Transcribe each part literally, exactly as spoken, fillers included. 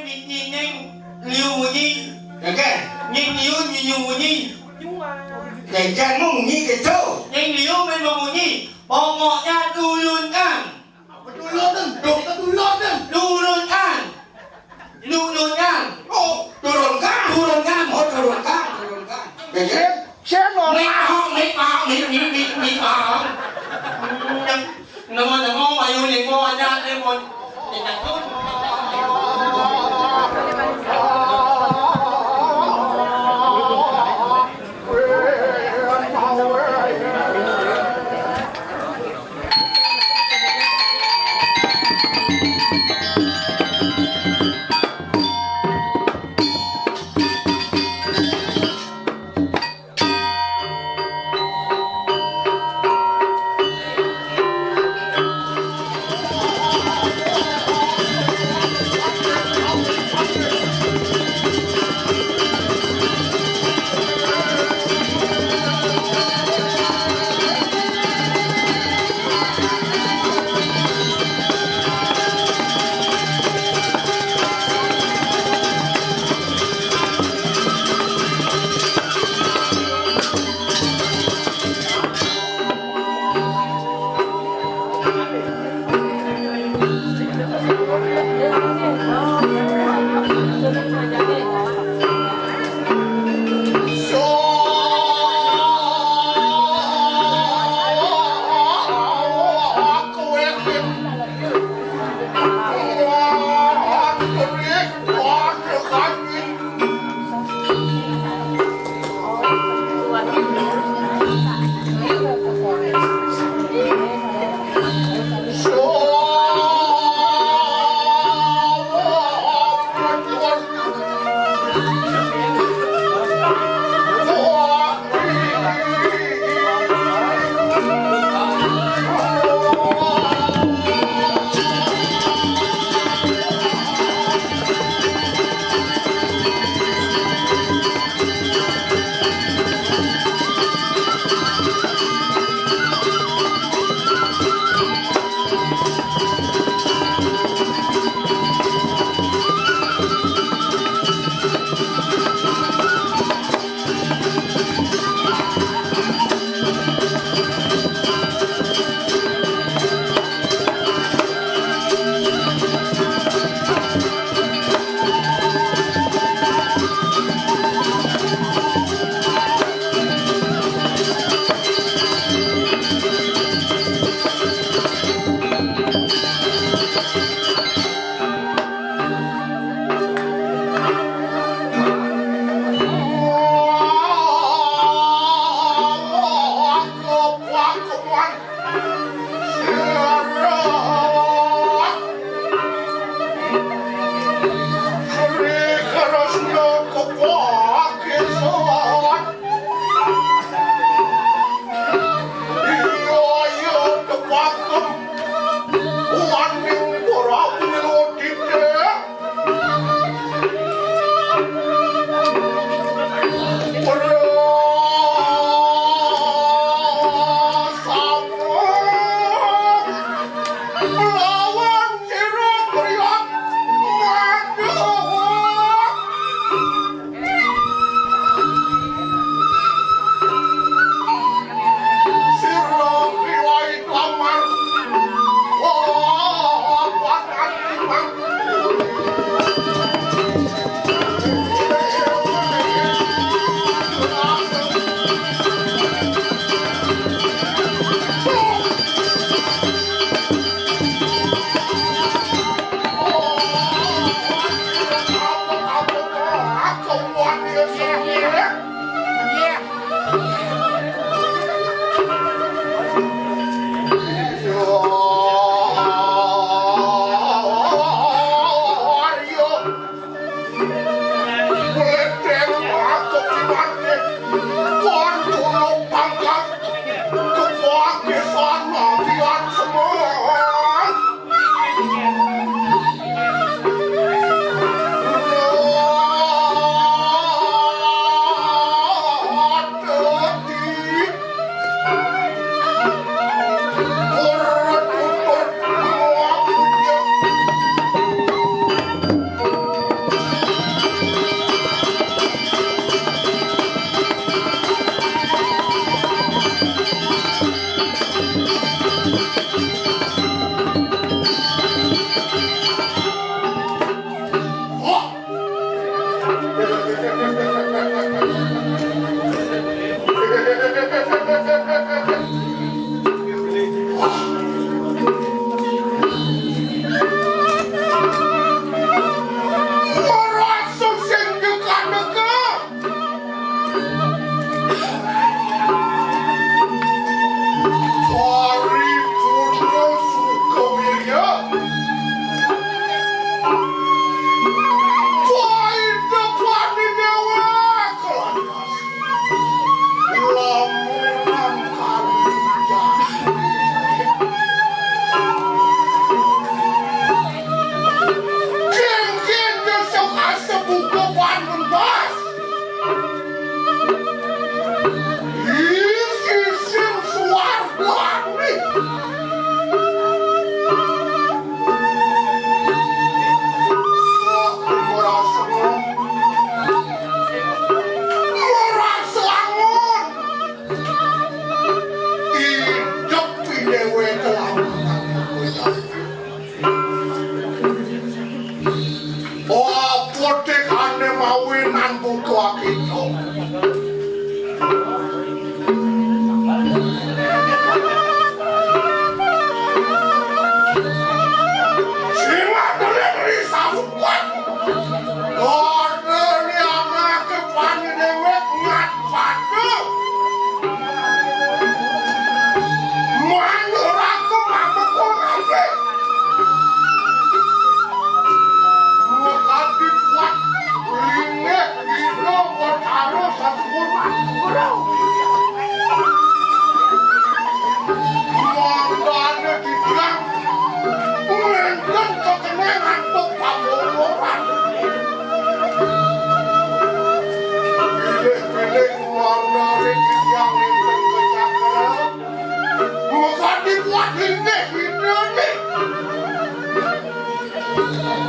Nyi, nyi, nyeng liu munyi. Oke. Nyeng liu, nyi, nyi munyi. Oke, jangan munyi gitu. Nyeng liu men munyi. Pokoknya tulunkan. Tulunkan, dok, tulunkan. Tulunkan. Tulunkan. Oh, turunkan. Turunkan. Oh, turunkan, turunkan. Oke. Siapa? Mik, ah, mik, ah, mik, mik, mik, mik, ah. Namo, namo, mayu, namo, aja, namo.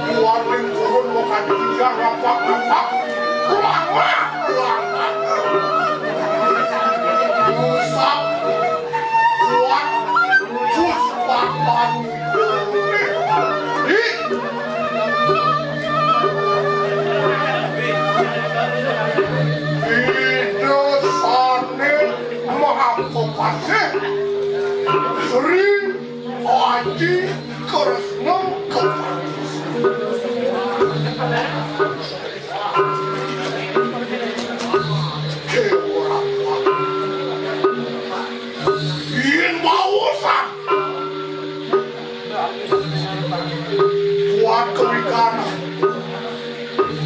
Kuaning turun makadinjang lapak-lapak. Lama, lama. Usap. Kuat. Puspatan. Ih. Ida sané maha kekasih. Sri Aji Kresna Kepati. Déwa. Yén baosan. Kuat kewikanan.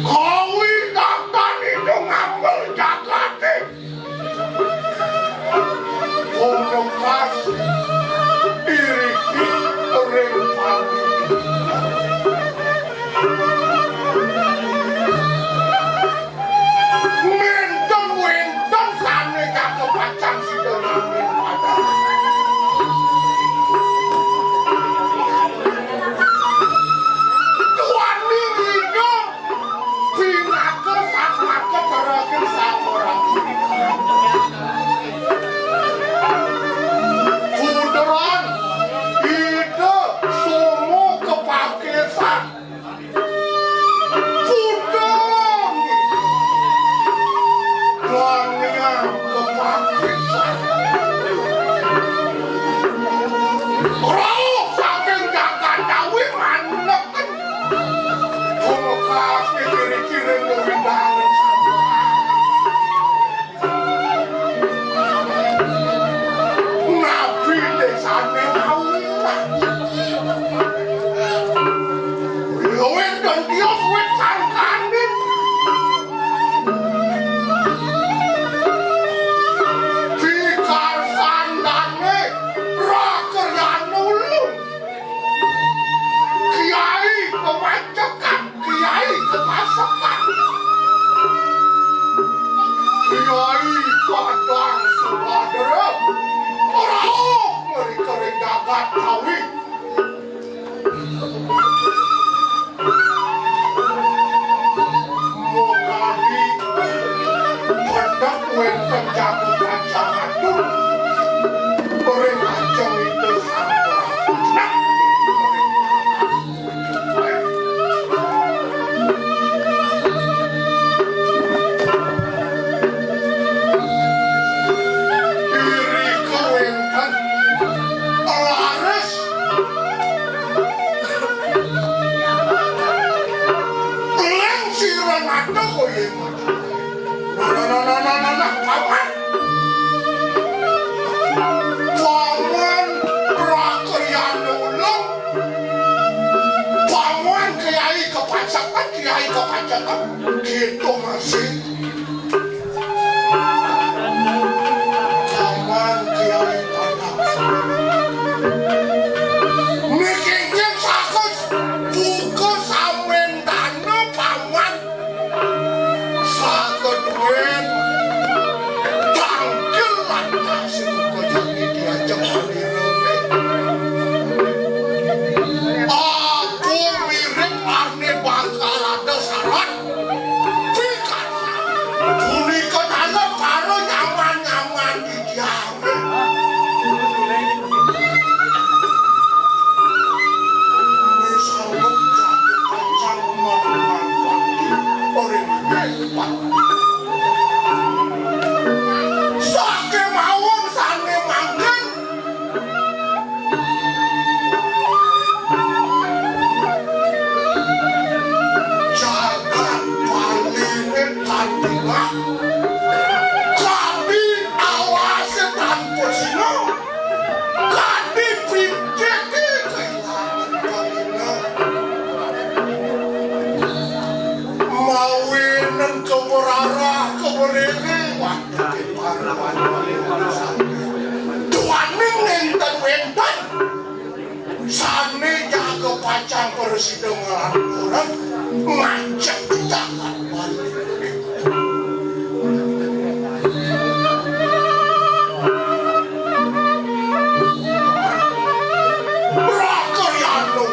Kawi tatan itu ngambil jagaté. Pungkas iriki ring pati. Nénten wénten sané jaga pacang sida nanging padang. Duaning ida pinaka satmaka teragin sakurang. Puderan ida sumu kepakisan. Pudang. Wangian kepakisan. Rauh saking jagat Jawi maneken. Pungkas ciri-ciri ngewindangan sampun. Nabi désané wau. Luwih dan tios wit sangkaning. Pikarsandané Rakeryanulung. Kiai Kemacekan. Kiai Kemasekan. Kiai Kadang Subadra. Rauh mrika ring jagat Jawi. Mokadi pedek wénten jagat Raja Atur. Ring ajeng Ida Sang Prabu. Nah, Irika wénten laris. Leng sira nata koyé. Nah, nah, nah, nah, nah, nah, nah, paman. Paman Rakriyana Ulung. Paman Kiai Kepacekan, Kiai Kepacekan. Gitu masih. Paman Kiai Panak. Niki inggih sagus buka samén dana, paman. Saged wén tangkil lantas buka jani diajeng panirane. Aku mirip ané bakal ada syarat. Pikan. Punika taler para nyaman-nyaman titiang. Misalem jatuh kancang mangkati ora. Sakémawon sané mangkin Jagat Baliné tan punah, kadi awasé tan pesina, kadi pitikné kélangan Baliné. Mawinan kawerara, kaweriri, wah, duaning nénten wénten sané jaga pacang prasida nglanturang ngajak jagat Bali. Rakriyana.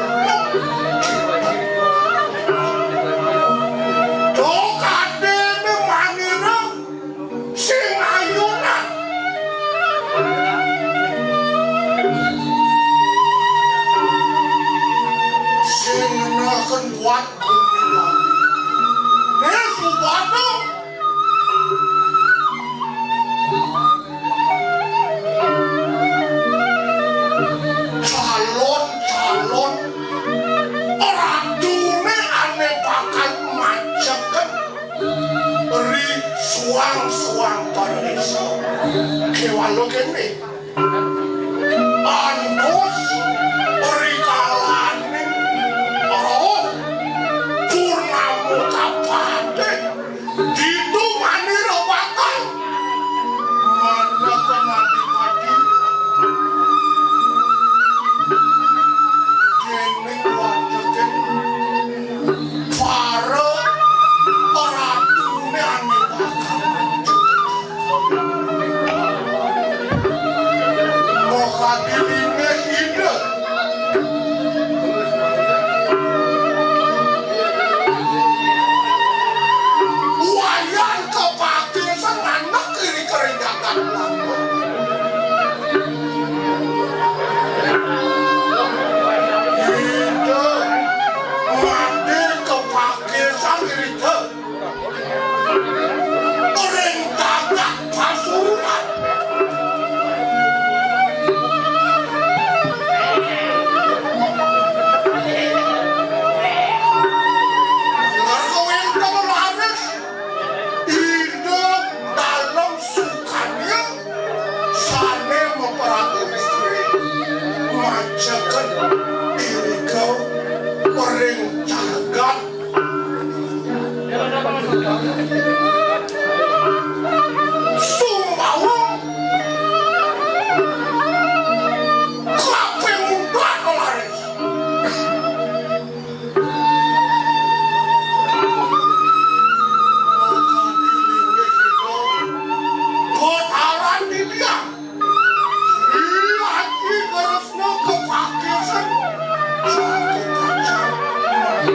Aduh. Calon-calon raduné ané bakal majeken ri suang-suang paradésa. Kéwala kéné. Antus rikalaning rauh purnama kapadé, ditu manira bakal manakang adipati. Déning watekin para ratuné ané bakal makadi linggih Ida. Wayan kapaké sing anak iri kering jagat. Ida, wadé kapaké sing iri. Ring tangkah Pasuruan. Ngarsa wénten raris Ida Dalem Sukania sané maparaka istri majeken irika ring jagat Sumbawa kaping mungkar laris. Bataran titiang. Sri Aji Kresna kepakisan. Jagat Kancang,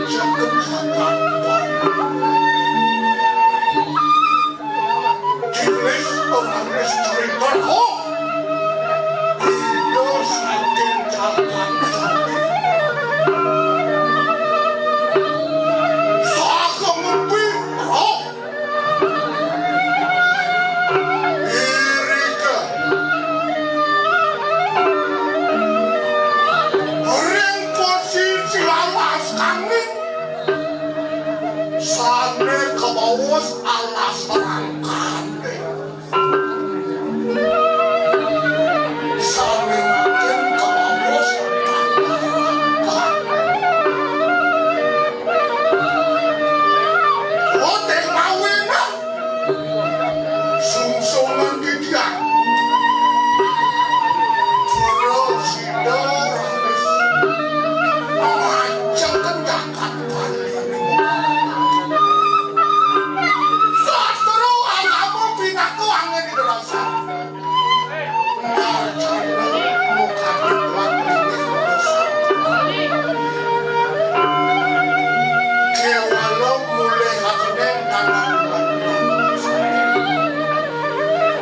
Jagat Jagat. Cilis pemanis cerita. Oh, Ida saking Jagat Jagat. Saha ngempi roh. Irika. Ring posisi alas kangit. Sané kabaos alas rangkané. Sané mangkin kabaos alas rangkané. Otéh mawinan. Sungsungan titiang. Pura sida raris. Majeng kendakan Bali. Sastra agama pinaka angin ida dasar. Narcana mukati kuat linggih dasar. Kéwala mulih akéné tanah.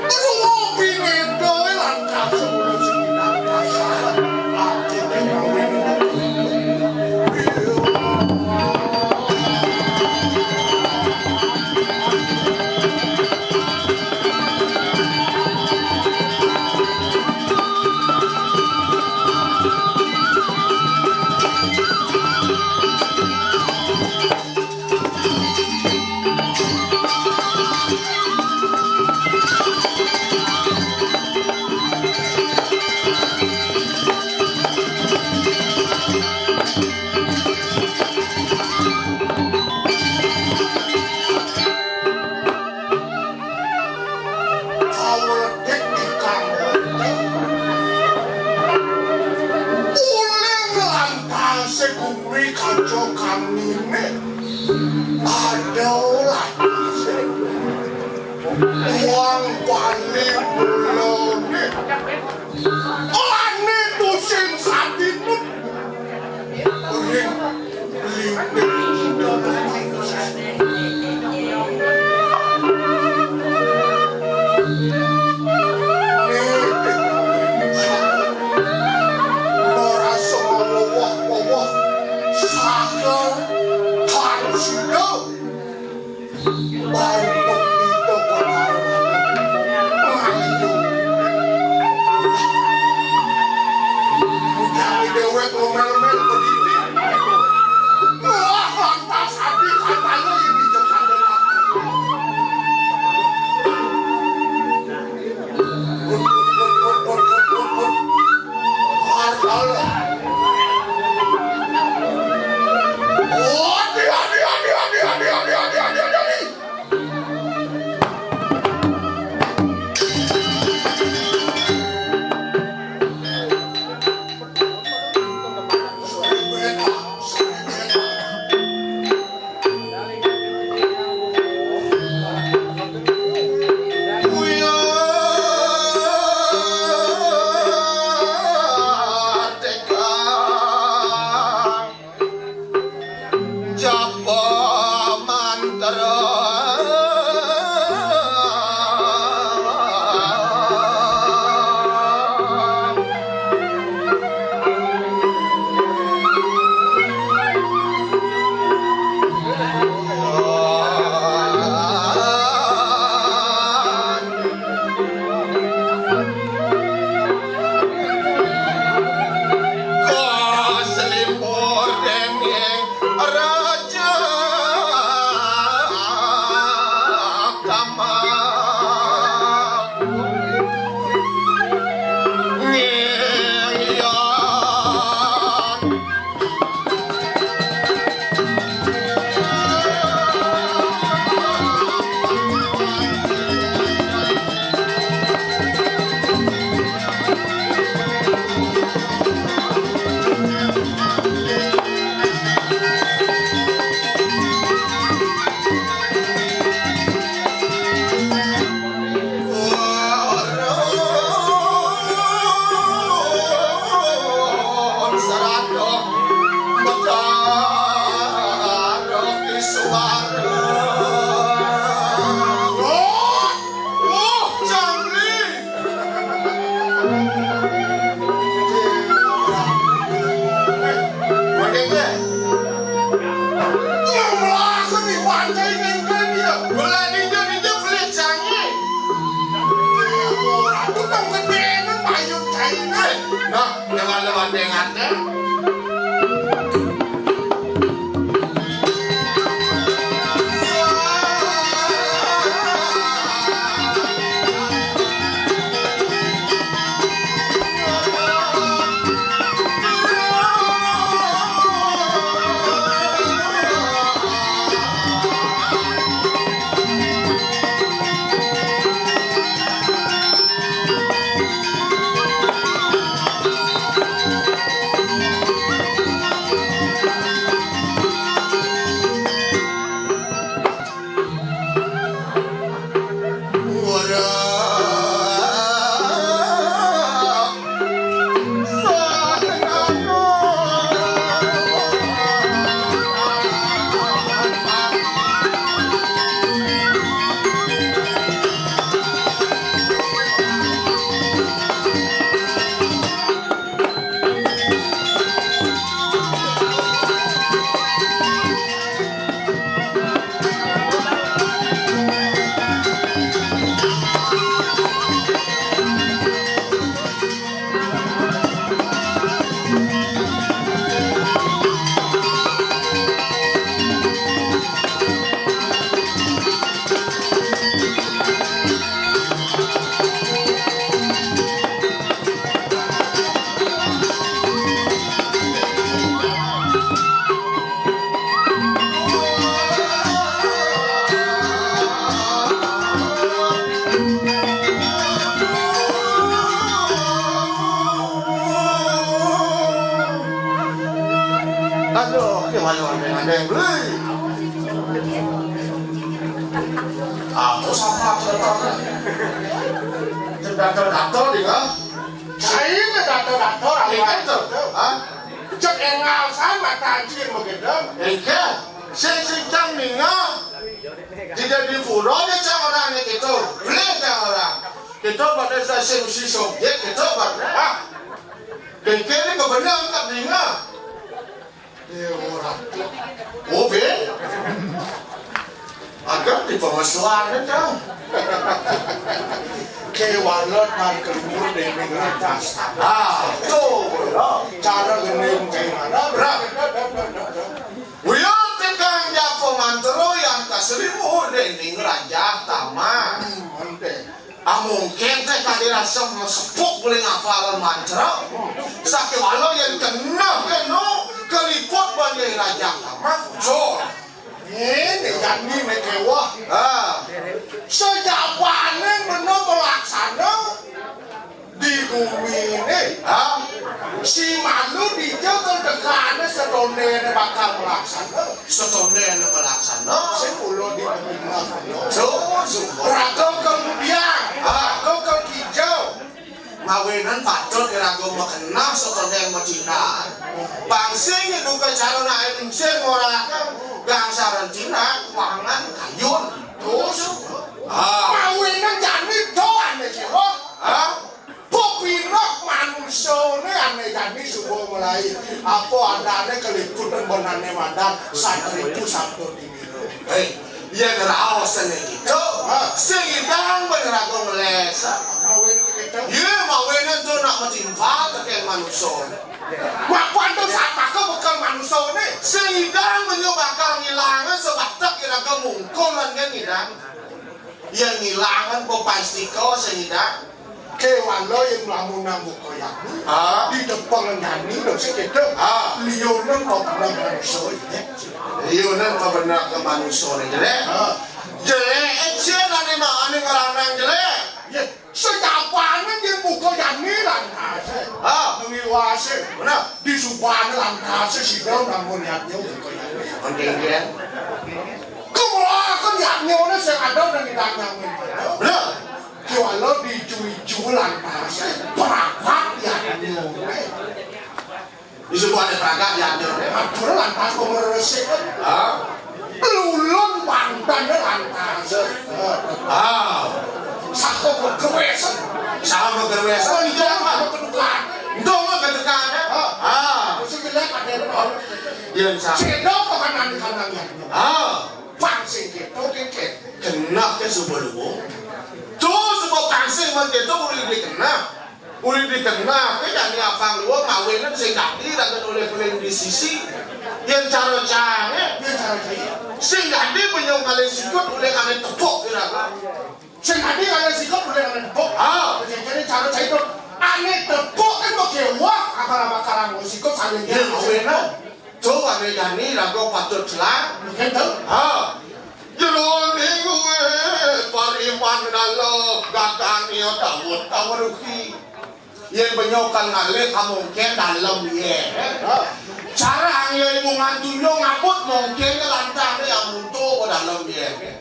Rupa pineda lan kasula sing pinaka. Kawedek ikang uling lantasé gumi kaca kangine. Adolah. Wong Bali mulane. Lane tusin sadinut. Ring. Wah, wah, Cangli. Yang melaku nih, pancai ngengkeng dia. Belah ninja, ninja beli Cangli. Aku nang gedene, mayun Cangli. Nah, jangan lewat dengan deh. Aduh, gimana aneh-aneh, beli. Aku sama cerita. Cerita-cerita, dia. Saya cerita-cerita, Iya, kan, tuh. Hah? Cek engal sama tajin begitu. Iya. Sing sing cang ninga. Tidak di pura dia cang orang ni gitu. Boleh cang orang. Kita pada saya sing si subjek kita pada. Ah. Pikir ni kebenar tak ninga. Iya, orang. Oh, be. Agak di pemesuan itu. Kewala tan kelumur dening raja. Ah, tuh, ya. Cara gending kayak mana? Berat. Uyut tikang japo mantero yang kaselimuh dening raja tama. Hmm, ente. Ah, mungkin teh kadi rasa mesepuk boleh ngapalan mantra. Sakéwala yén keneh kéno keliput banjir raja kamah, muncul. Ini jani mekewa. Ah. Sejabané bener melaksana di bumi ini. Ah. Si malu dija terdekané setondéné bakal melaksana. Setondéné melaksana. Sing ulo di pemimpinan. Tuh, syukur. Raga kemudian, ah, raga kekijau. Mawinan patut iraga makenah setondéné matindak. Bangsa nyeduka cara naik lingsir ngorahkan gangsaran tindak, kuangan kayun. Tuh, syukur. Ah. Mawinan jani do ané sira. Ah. Pepineh manusané ané jani suba mulai. Apa adané keliputan benané madan satripu sabda diwira. Hei, yén raos ané gitu. Hah? Sing idang bener aku ngeles. Mawinan gitu. Yé, mawinan tuh nak metimpal tekén manusa. Mapan tuh sataka bekal manusané. Sing idang menyo bakal ngilangan sebatek iraga mungkul lan kan idang. Yén ngilangan pepastika sing idang. Kéwala yén lamun nambuka yakni, ah, di depan nyani lho sing kéto. Ah. Liunan kok bener manusa, ya. Liunan kok bener ke manusa né jelék. Ah. Jelék, cén ané ma-, ané ngeranang jelék. Ya, sejabané yén buka yakni lantas. Ah. Mengiwasé. Bener. Di subané lantas sida namun yakni buka yakni. Mending dia. Kemulakan yakni sing ada nang idang nyamin. Bener. Kéwala diju-iju lantas, prapat ya. Disebut ada prapat ya. Atur lantas kok ngresik. Hah? Lulu Wes, oh, iya, Pak. Ketukan. Entong mah ketukan, ya? Ah. Ah. Mesti jelek ada yang mau. Yén sa- Cedok kok kan nanti kandang ya. Ah. Pang sing kéto kéké. Genah ké suba luwung. Tuh, suba pang sing mén kéto uli dikenah. Uli dikenah, ké jani apang luwung ngawénang sing dadi raga olih-olih di sisi. Yén cara cangé. Yén cara cangé. Sing dadi benyong kalih sikut olih kalih tepuk iraga. Sing adi kalih sikut olih kalih tepuk. Ah. Jadi cara cai to. Ané tepuk kan mau kéwak, akal apa karang sikut saling. Yén ngawénang. Tuh ané jani raga patut celang. Kéto. Ah. Jeroning kuwé pariman dalem gagané Daud taweruhi. Yén benyong kan ngalih kamongkén dalem yé. Cara angin bungan tunjung ngabut mongkén lantang dé amunto ka dalem yé.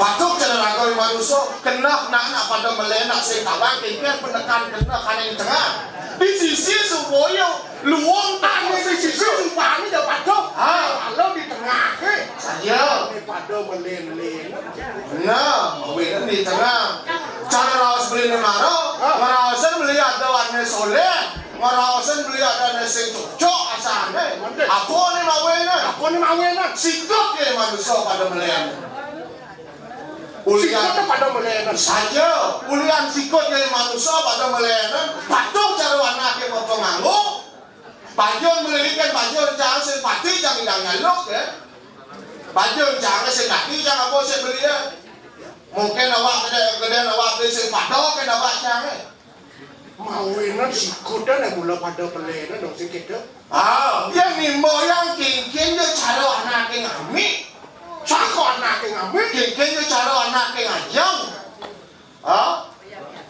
Patut cara raga manusa, kenah nak nak pada melén nak sing tawang kénkén penekan kenah kaning tengah. Di sisi supaya luwung tani di sisi supaya ya patuh. Ha. Kalau di tengah ké. Saja. Ini pada melén-lén. Nah, mawin di tengah. Cara raos beli mara, ngaraosan beli ada ané soléh, ngaraosan beli ada ané sing cocok asané. Apa né mawinné? Apa né mawinné? Sikut ya manusa pada melén. Ulian sikut pada melén. Saja, ulian sikut ya manusa pada melén. Patuh cara anaké mau penganggo. Baju melilikan baju jangan sing pati jangan idang nyaluk ya. Baju jangan sing pati jangan apa sing beli ya. Mungkin awak gedé gedé awak beli sing pada kan awak jangan. Mawinan sikut dan mula pada pelénan dong sing kéto. Ah, yang nimbo yang kénkén yo cara anaké ngamik. Saka anaké ngamik. Kénkén yo cara anaké ngajeng. Ha?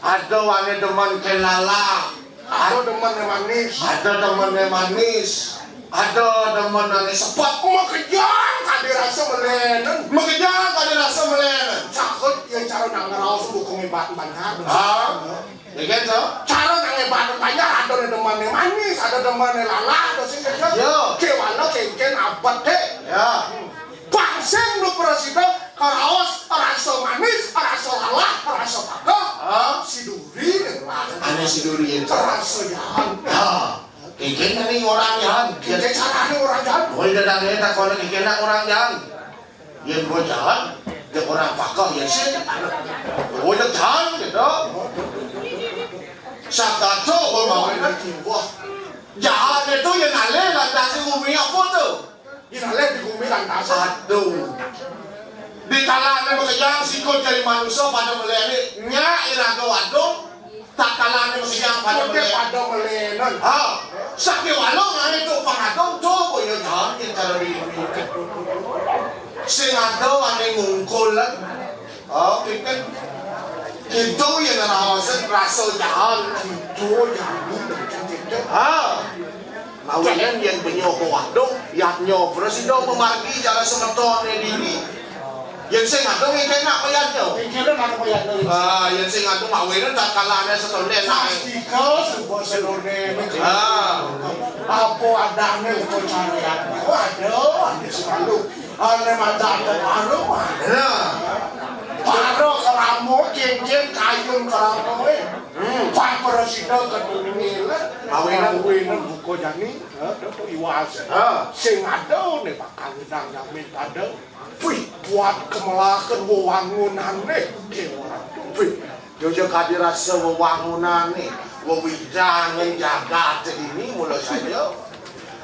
Ada ané demen kén lalah. Ada demen yang manis. Ada demen yang manis. Ada demen ané sepet. Makejang kadé rasa melénan. Makejang kadé rasa melénan. Cakep yang cara nak ngeraos buku ngebat banyak. Ha? Ya kan, so? Cara nak ngebat banyak ada demen yang manis, ada demen yang lalah, ada sih kan. Yo. Kéwala kénkén abet deh. Ya. Pang sing lu prasida karaos rasa manis, rasa lalah, rasa pakeh. Ha? Si duri nih. Ané si duri itu. Rasa jahan. Ha. Kénkén ané orang jahan. Kénkén carané orang jahan. Oh, iya, dan ini tak kono kénkén nak orang jahan. Yén gua jahan, ya orang pakeh ya sih. Oh, ya jahan gitu. Sakato gua mau ini. Wah. Jahan itu yang alé lantas bumi apa tuh? Iraga di bumi lantas. Aduh. Di kalané makejang sikut jani manusa pada meléné nyak iraga wadung, tak kalané makejang pada meléné. Pada melénan. Ha. Sakéwala ngané tu pangadung tu boyo jalan yang cara di bumi. Sing ada ané ngungkulan. Oh, kénkén. Kéto yang ngraosan rasa jahan. Kéto jahan. Ha. Mawinan yén benyo ko wadung, yatnyo prasida mamargi jala semetoné dini. Yén sing adung kénkén nak mayatnyo. Kénkén nak mayatnyo. Ah, yén sing adung mawinan tak kalané setoné nak. Pastika suba setoné. Ah. Apa adané kok carian. Waduh, ané semalu. Ané mata atau paro mah. Ya. Paro keramo, cincin, kayun keramo, eh. Hmm. Pang prasida kedunil. Mawinan. Mawinan buka jani, eh, iwas. Ha. Sing ada né bakal ngedang jamin pada. Wih, buat kemelakan wewangunan né. Wih. Yo, yo kadi rasa wewangunané, wewidangan jagat dini mula saja.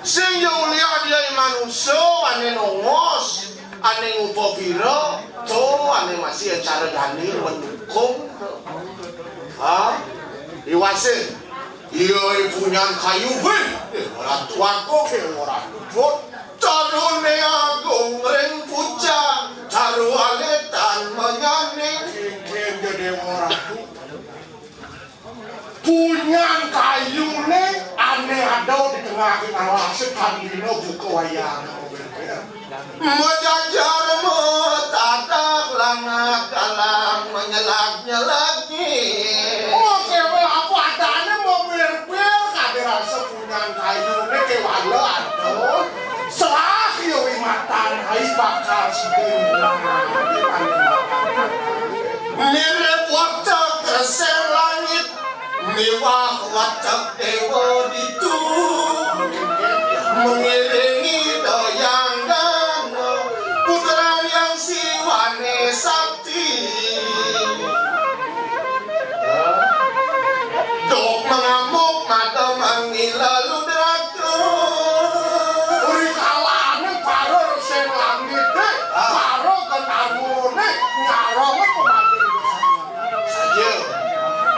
Sing yo ulian dia manusa ané nongos, ané ngupa pira, to ané masih acara dani mendukung. Ha? Iwasin. Iya, punyan kayu, wih. Eh, ora tuaku, eh, ora tutut. Taruné agung ring pucak, taru aletan menyaning. Cincin gedé ora. Punyan kayuné ané ada di tengah alas, kan dina buka wayang. Majajar matatak langak-alang menyelak-nyelaki. Oke, wé, apa adané mau bir-bir, kadé rasa punyan kayuné kéwala aduh. Selah yo wimatan, ai bakal sida. Mirip waktu kesel Miwah wacek dewa ditu mengiringi Dayang Dana, putra yang siwane sakti. Dok mengamuk mata mangila ludrata. Uri kalane para resen langit, para kenarune nyarong pemati. Saja.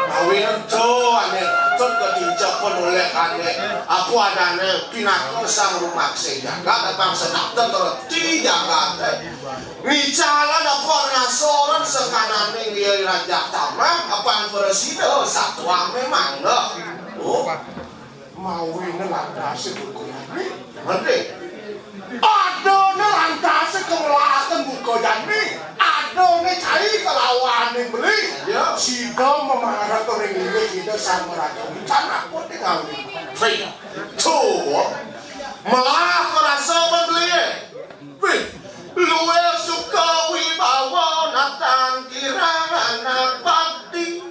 Mawi ento ane tut kedinca penoleh ane. Apa adane pinaka sang rumaksing jagat, abang senakten reti jagat. Micalan apa ngasoran sekananing iya Raja Tamah, abang presida satuang memang. Oh. Mawine lantas ibu kuyane. Mending. Adane lantas kemelaken buka jani. Adane cai kelawaning beli. Ya. Sida memaret ring inggih Ida Sang Maraja. Can apa tinggal? Hei, tuh. Melah rasa beli. Wih, luwih suka wibawa natan kirang anak bakti.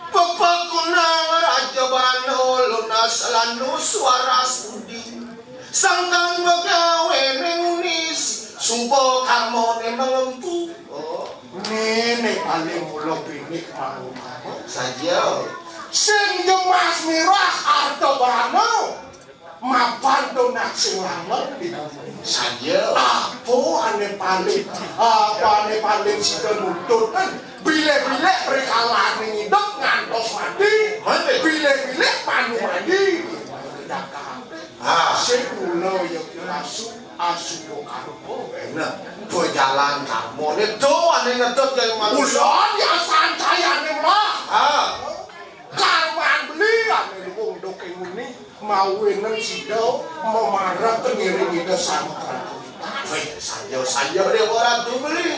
Pepakunang Raja Barana lunas lanu swaras budi. Sangkan begawe ning unis, suba karmane mengempu. Oh. Nene paling mula pinik mau. Saja. Sing jemas mirah arta Barana. Mapan tunas sing langet di bumi. Saja. Apa ane paling, apa ane paling sida nutut kan? Bilih-bilih rikalaning idup ngantos mati. Mati. Bilih-bilih panu mati. Ah. Sing mula ya asu, asu karma. Enak. Pejalan karma ne to ane ngetut kaya manusia. Ulon ya sancayane mah. Ah. Karman beli ane wong doke nguni. Mawinan sida memaret ngiring Ida Sang Prabu. Wih, saja, saja Dewa Ratu beli.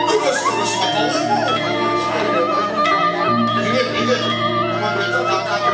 Terus, terus, apa? Ingat, ingat. Memang betul kata.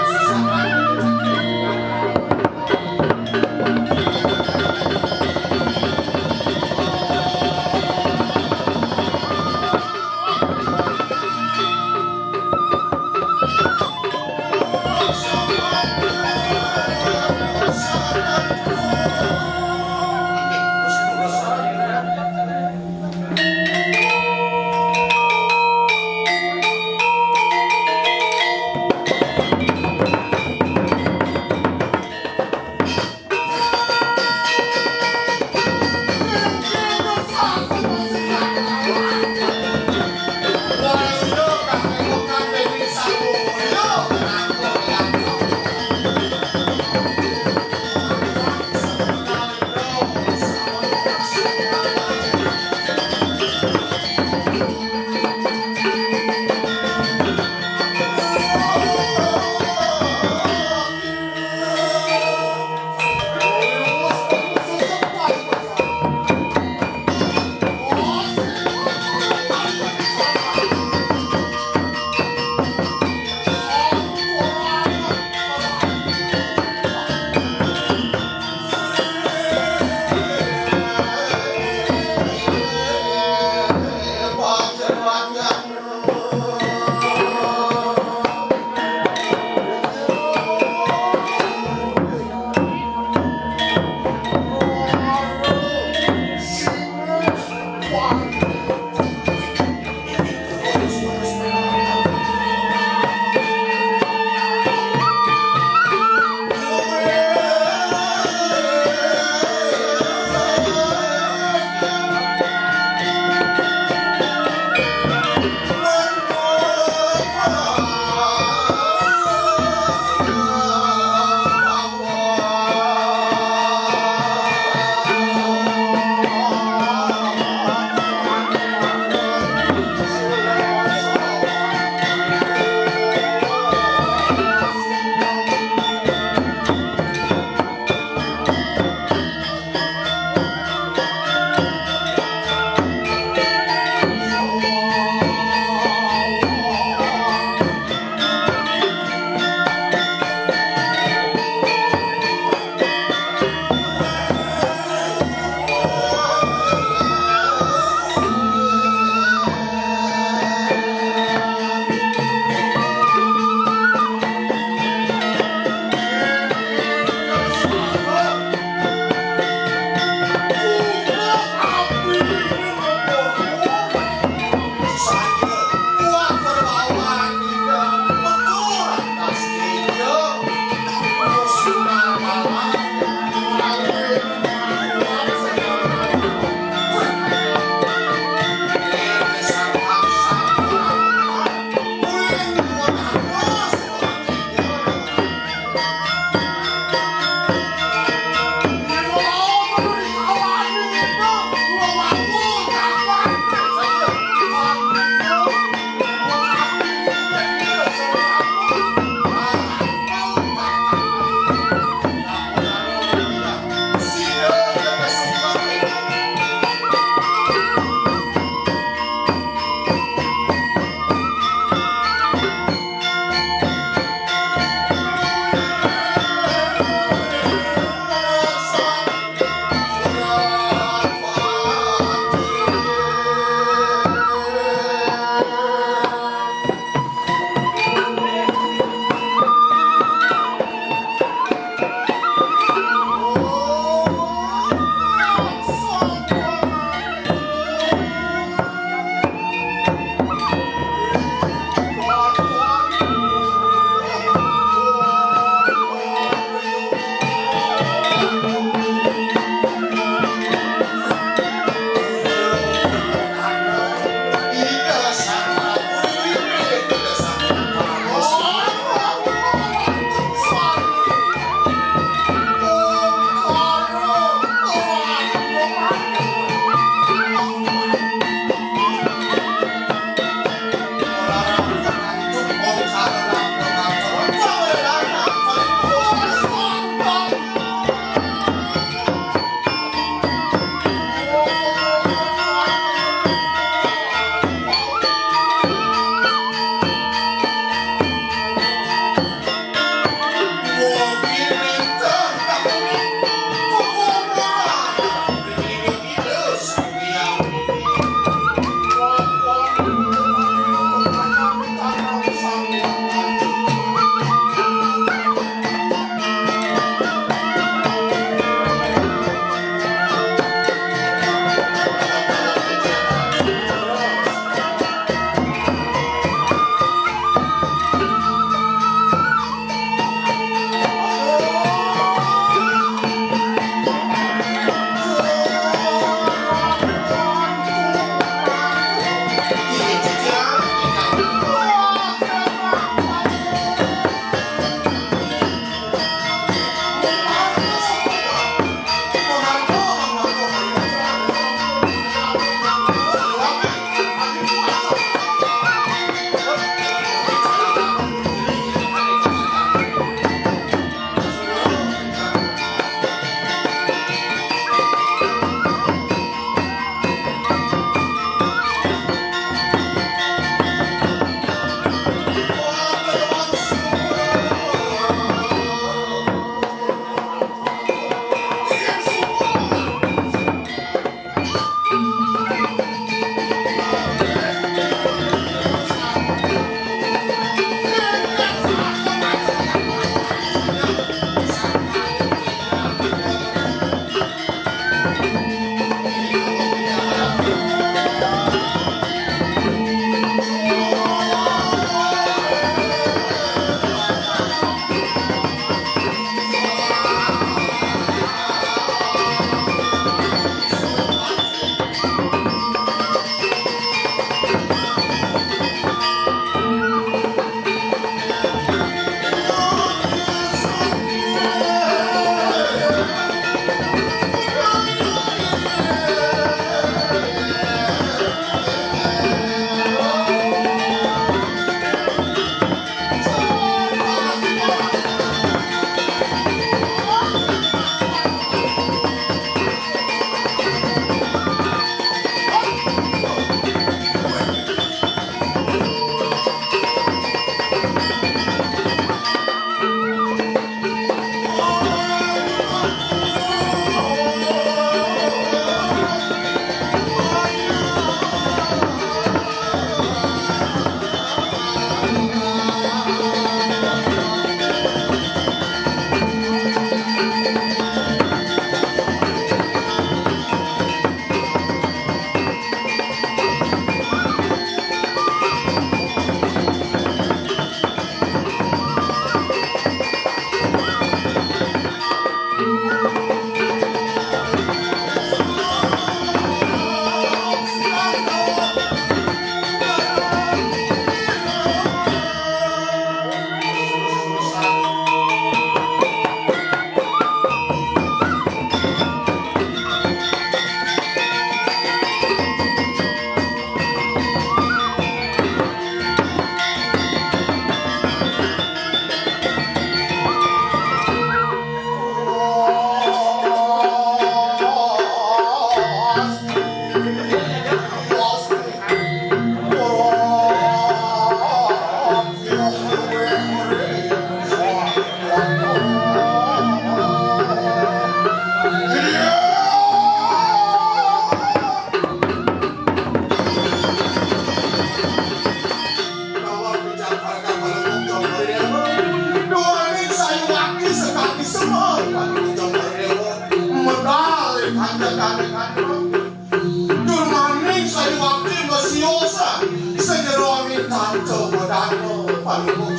Durmaning sayuwakti masiosa, sajero angin tanca wedana panuwun.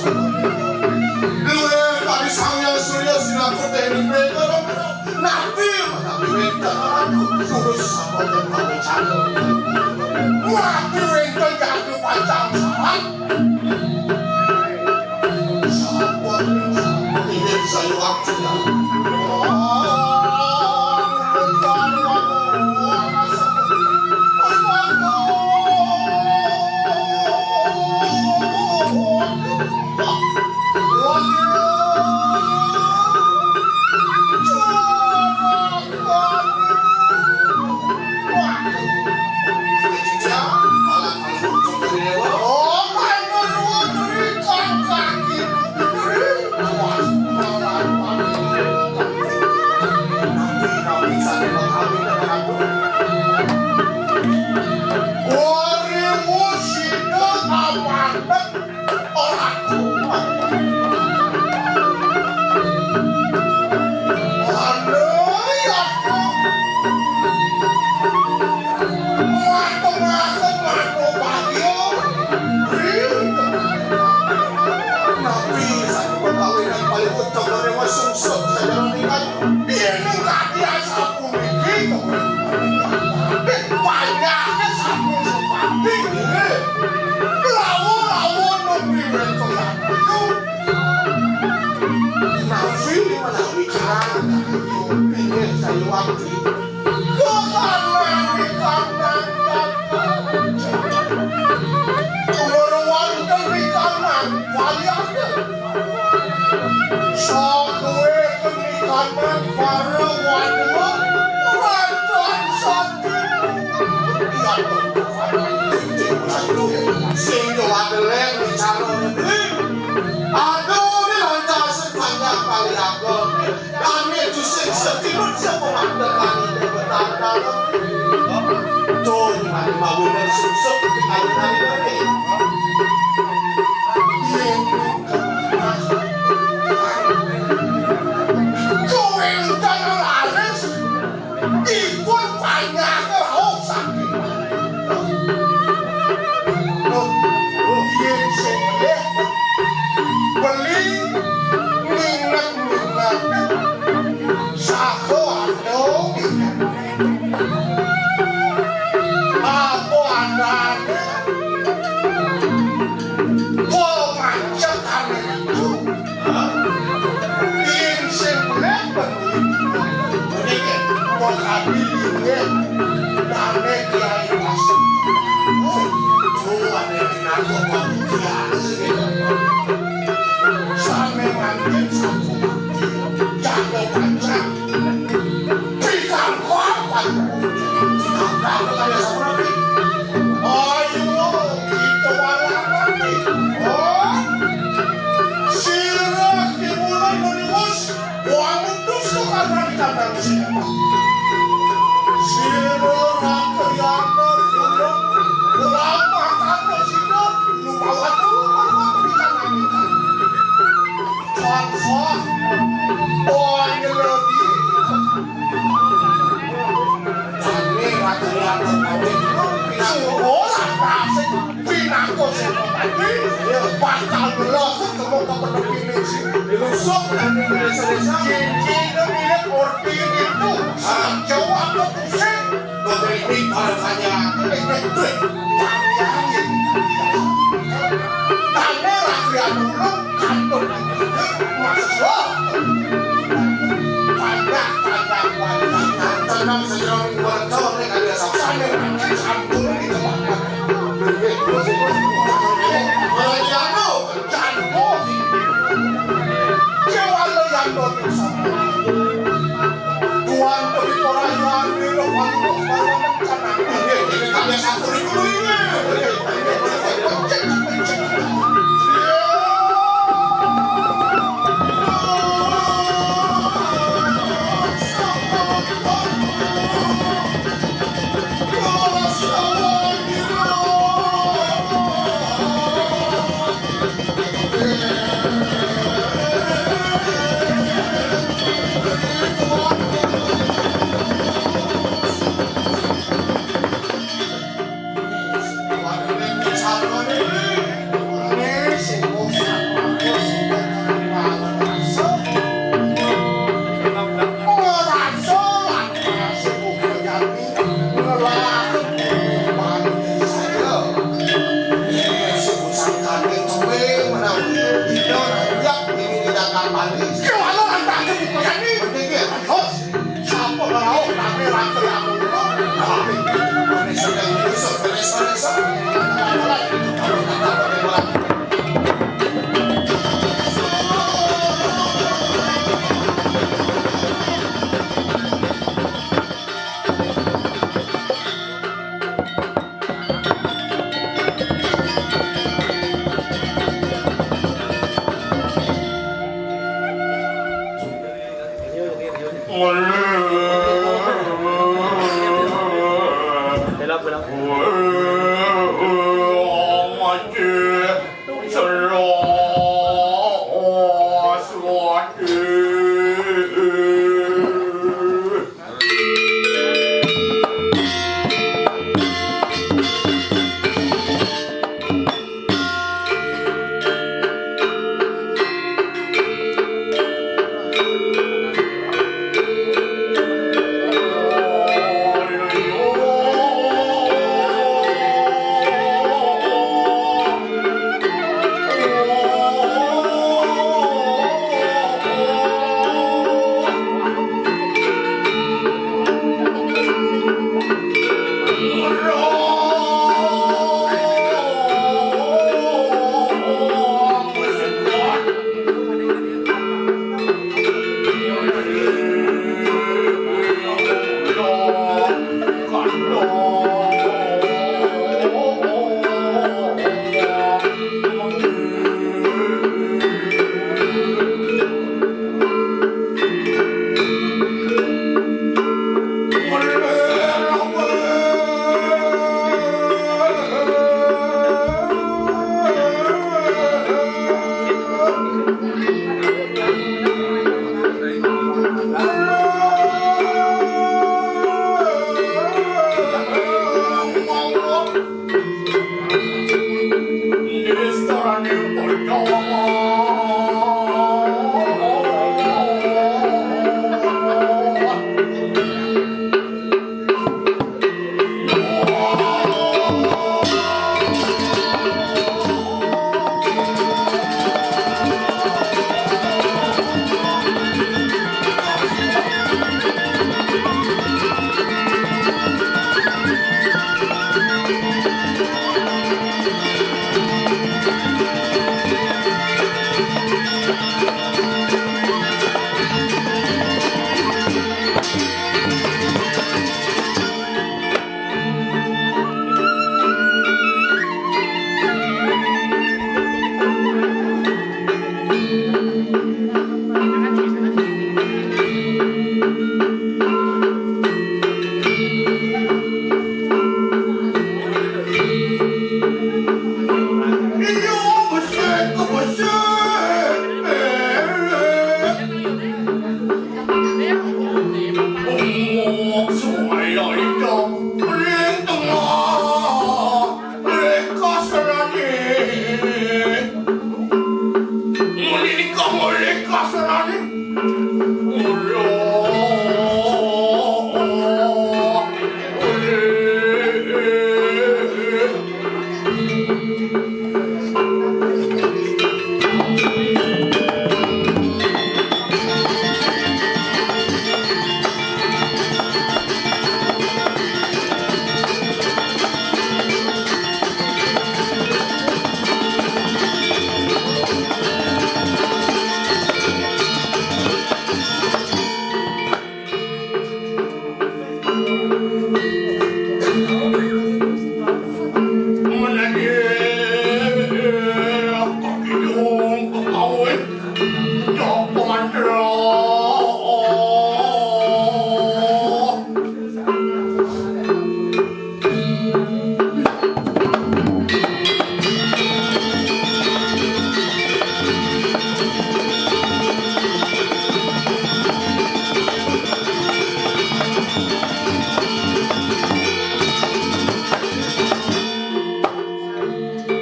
Luwih kadi Sang Hyang Surya sinangkut dening mega, napi menawi wénten ratu, durus sampun pamecana. Napi wénten jatuh pacang sahat. Ora kuat. Aduh, ya ampun. Mateng-mateng, mateng bagio. Ih. Napi satu perkawinan paling utama dewa sungsep sajalan ikan. Ini kaki asap. Puniki to. Panyake sampun sepati. Lawu-lawu nupi wénten. Napi menawi kang. Pinggir sayuwakti. Kok anak ikan. Umur wonten ikan. Wayah. Saduwé kenikanan para wadya rancang sati. Sing wadelen bicara negeri. Aduh, ini lantas banyak kali aku. Kami itu sing setinut sepemandekan itu bertahun-tahun. Tuh, mati mawunan susuk di kali-kali ini. Kuwénten laris dipun panyah rauh saking. Yén sing nggih beli minget-minget saha ado minget. Apa andané pemancetané itu? Hah? Yén sing nggih beli. Puniki. Wong adi inggih. Dane Kiai Pasek. Tuh, ada yang ngaku Kiai. Sami mangkin satu. Jago pancang. Bidang kuat. Bidang kuat. Ayo, kita walakan. Oh. Sira kiwula nuwus. Wong tusu kadang-kadang sing sira rakyatna kula lamah kanggo sira lumawa turu kanggo pikananikan. Tansah panyelobi. Dane rakyatna kabeh pinanggih ora kasih. Pinangko Senopati bakal mlaku temu ka penepine sing dilusuk nang desa-desa. Cincin milik orti itu. Sanco aku pusing. Begini caranya. Ini duit. Tanya ini. Tanya rakyat dulu. Kantor. Masuk. Banyak, banyak, banyak. Tenang, sejarah ini bocor nih, kali ya, saksane. Sampun ini kemana? Tuan Pemimpin Raja Amir, Wali Kota Rencana. Ini kalian satu ribu ini.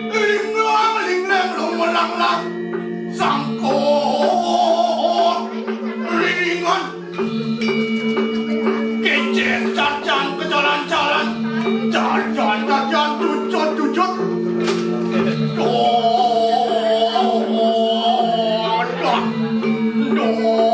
Linglang, linglang, lumelanglang, sangkut, ringan. Kicir, jajan, kejalan-jalan, jajan, jajan, cucut, cucut. Doa, doa, doa, doa.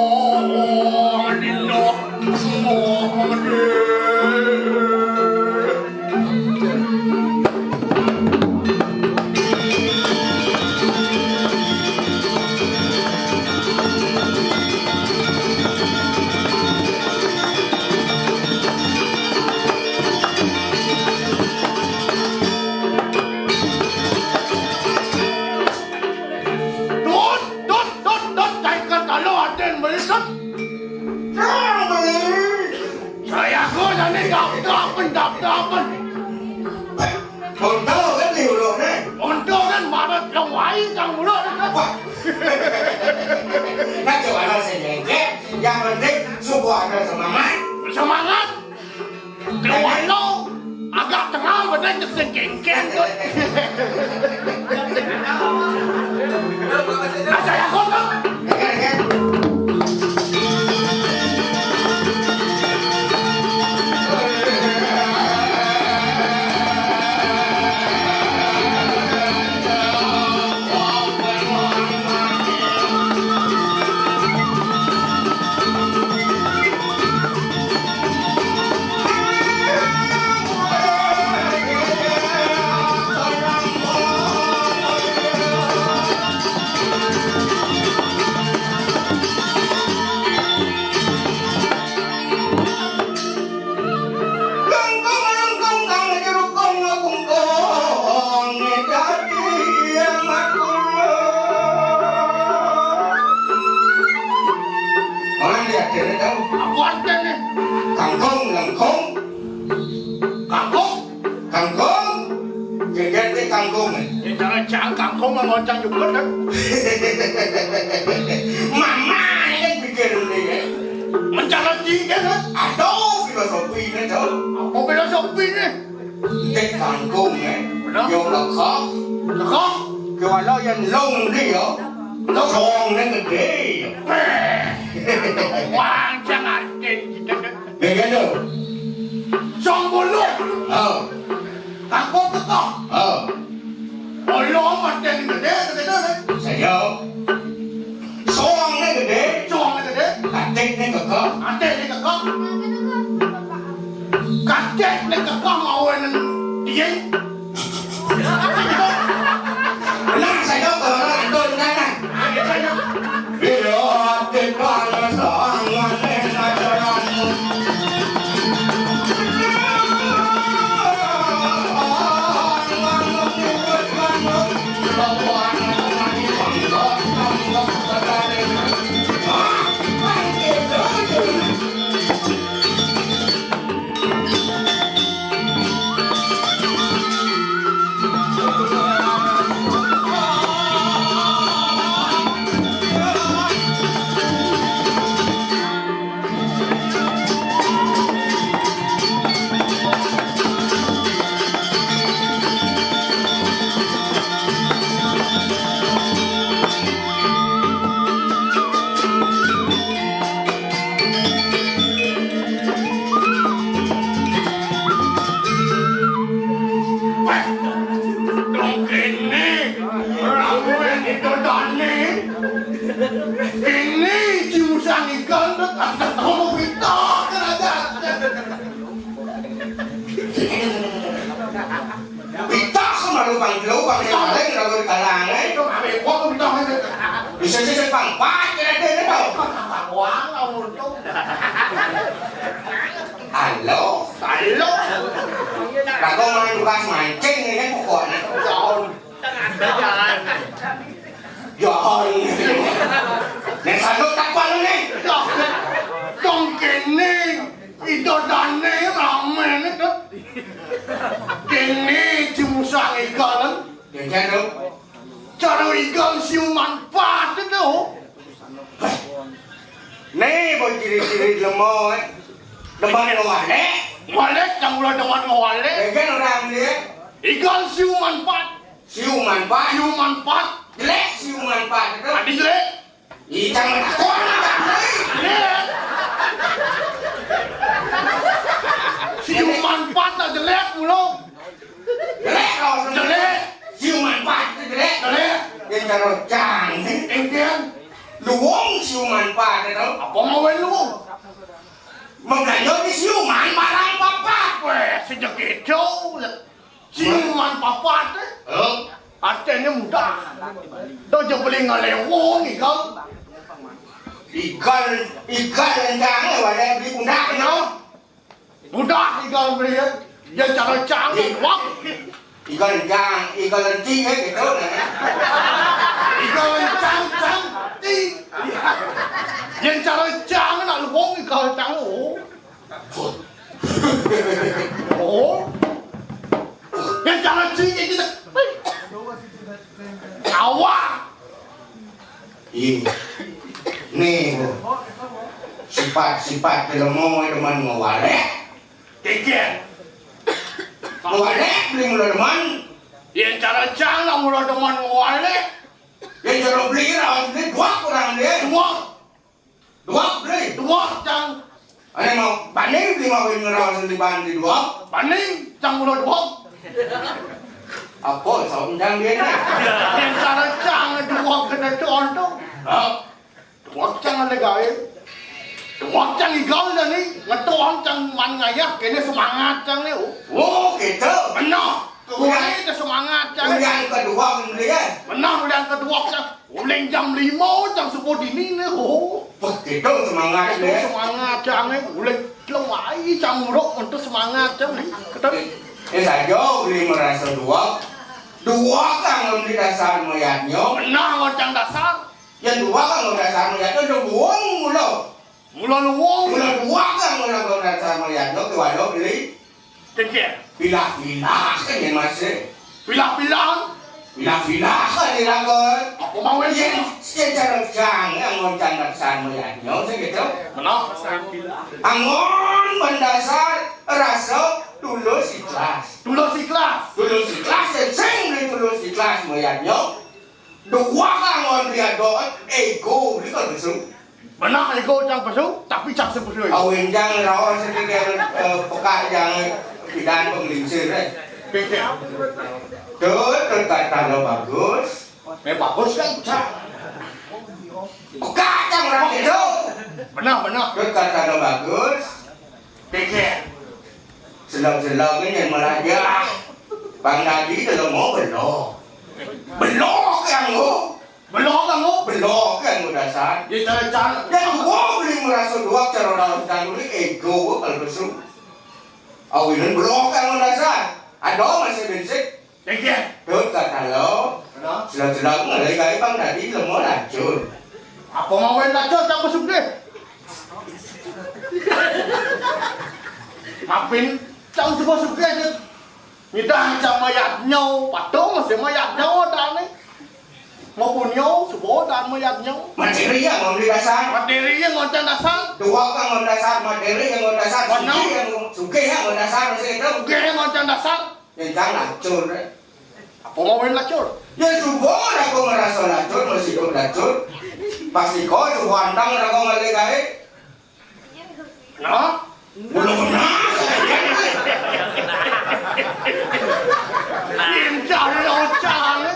Dot, dot, dot, dot, caikan kalau aden melihat. Dap-dapen, dap-dapen. Onto kan diuluhna. Onto kan maret lawai kang mulu. Wah. Nah, coba lo sing jengket. Yang penting suku ada semangat. Semangat. Keluar lo agak tengah, bener, cek sing jengket. Nah, saya kok. Lengkung, lengkung, kang jerukung, lengkung, dadi yang aku. Mana dia, dia tahu? Apa artinya? Kangkung, lengkung. Kangkung? Kangkung? Geger ti kangkung. Ya, cara cang kangkung nggak ngoncang juga, kan? Mama, ini kan pikir ini, ya. Mencari tiga, kan? Aduh, filosofi ini, tuh. Apa filosofi ini? Ti kangkung, ya. Benar. Yang lekah. Lekah? Kalau yang long dia, long. Longnya gede, ya. Eh. Wah, jangan, gitu, kan? Ya, gitu. Song bulu. Oh. Kangkung tekok. Oh. Bulu mah jadi gede, gede, gede. Saya. Soangnya gede. Soangnya gede. Katiknya kekeh. Katiknya kekeh. Katiknya kekeh mau nang dia. Benar, saya tahu kalau orang itu di mana. Iya, di mana soang, mana yang ngajaran. Wah, dong kene, rame didodani. Ini diusang ikan, ada kamu kita kerajaan. Pitahan mah lubang-lubang yang paling lalu di kalangan. Itu mah repot, pitahan itu. Bisa sih pang empat, kira-kira, tau. Wah, kamu tuh. Halo. Halo. Aku mau tugas mancing ini pokoknya. Jauh. Jauh. Nek sanduk tak palu nih. Dong kene. Idodane rame nih, Dok. Kene dimusang igal. Ya, ya, Dok. Cara igal siuman pat itu. Nih, boy ciri-ciri lemo, eh. Depan lo wale. Wale, yang ulah depan lo wale. Ya, kan orang dia. Igal siuman pat. Siuman pat. Siuman pat. Jelek siuman pat itu. Tadi jelek. Ih, jangan takut. Jelek. Siuman pat tak jelek mulu. Jelek kalau jelek. Siuman pat itu jelek. Jelek. Yang terus cantik. Entian. Luwung siuman pat itu. Apa mau luwung? Mengganjol di siuman barang papat. Weh, sejak itu. Siuman papat, eh? Hah? Artinya mudah. Tuh aja beli ngalewong, igal. Igal, igal lendang, wadah beli pundak, no? Mudah, igal beli, ya. Ya, cara canggih, wak. Igal lendang, igal lenti, ya, gitu, nah. Igal lencang, cang, ti. Yang cara cang, nak lubung, igal cang, oh. Oh. Yang jangan sih, kita. Awak. Iya. Nih, Bu. Sifat-sifat jelema demen ngewalek. Kikir. Ngewalek beli mula demen. Yang cara cang lah mula demen ngewalek. Yang cara beli raos beli dua kurang dia. Dua. Dua beli. Dua cang. Ane mau bani beli mau ngeraos di bani dua. Bani cang mula dua. Apa saum cang dia ni? Yang cara cang dua kena contoh. Ha? Dua cang ada gawe. Dua cang igal dah ni. Ngetuan cang man ngayah kena semangat cang ni. Oh, gitu. Benar. Kemudian, kemudian ke semangat cang. Kemudian kedua kemudian. Benar, kemudian kedua cang. Uling jam lima cang subuh dini ni. Oh. Begitu semangat. Itu semangat cang ni. Uling kelong ai cang uruk untuk semangat cang ni. Ketul. Eh, saja beli merasa dua. Dua kan belum di dasar mayatnya. Benar, cang dasar. Yang dua kan udah sama ya, tu udah buang mula. Mula luang. Mula dua kan udah udah sama ya, tu tu ada beli. Kecil. Pilah-pilah kan yang masih. Pilah-pilah. Pilah-pilah kan dilakukan. Apa mau ini? Yang cara cang yang ngoncang dasar melihatnya, saya gitu. Mana? Angon mendasar rasa tulus ikhlas. Tulus ikhlas. Tulus ikhlas, sing beli tulus ikhlas melihatnya. Dua angon dia doa ego ni kalau besu. Benar ego cang pesu, tapi cang sepesu. Awin jang rawa sedikit eh, pekak jang bidan penglingsir eh. Kecil. Tut, tut kata lo bagus. Eh, bagus kan cang. Pekak jang orang itu. Benar, benar. Tut kata lo bagus. Kecil. Selok-selok ni yang melajah. Bang Nadi dalam mau belok. Belok yang lo. Belok kan lo? Belok kan lo dasar. Dia cara-cara. Yang gua beli merasa dua cara dalam tanduri ego kalau besu. Awinan belok kan lo dasar. Ada masih bensik. Kecil. Tut kata lo. Selok-selok ngelai kai Bang Nadi dalam mau lacur. Apa mau main lacur tak masuk deh? Mapin, cang suka-suka aja. Ngidah cang mayat nyau, patung masih mayat nyau dah ni. Maupun nyau, subuh dah mayat nyau. Materi yang memberi dasar. Materi yang ngoncang dasar. Dua kan ngoncang dasar, materi yang ngoncang dasar. Benar. Suki yang suki yang ngoncang dasar masih itu. Suki yang ngoncang dasar. Yang cang lacur eh. Apa mau main lacur? Ya subuh aku merasa lacur, masih ikut lacur. Pasti kau subuh antang aku ngalih kai. Nah, belum pernah. Yang cari orang.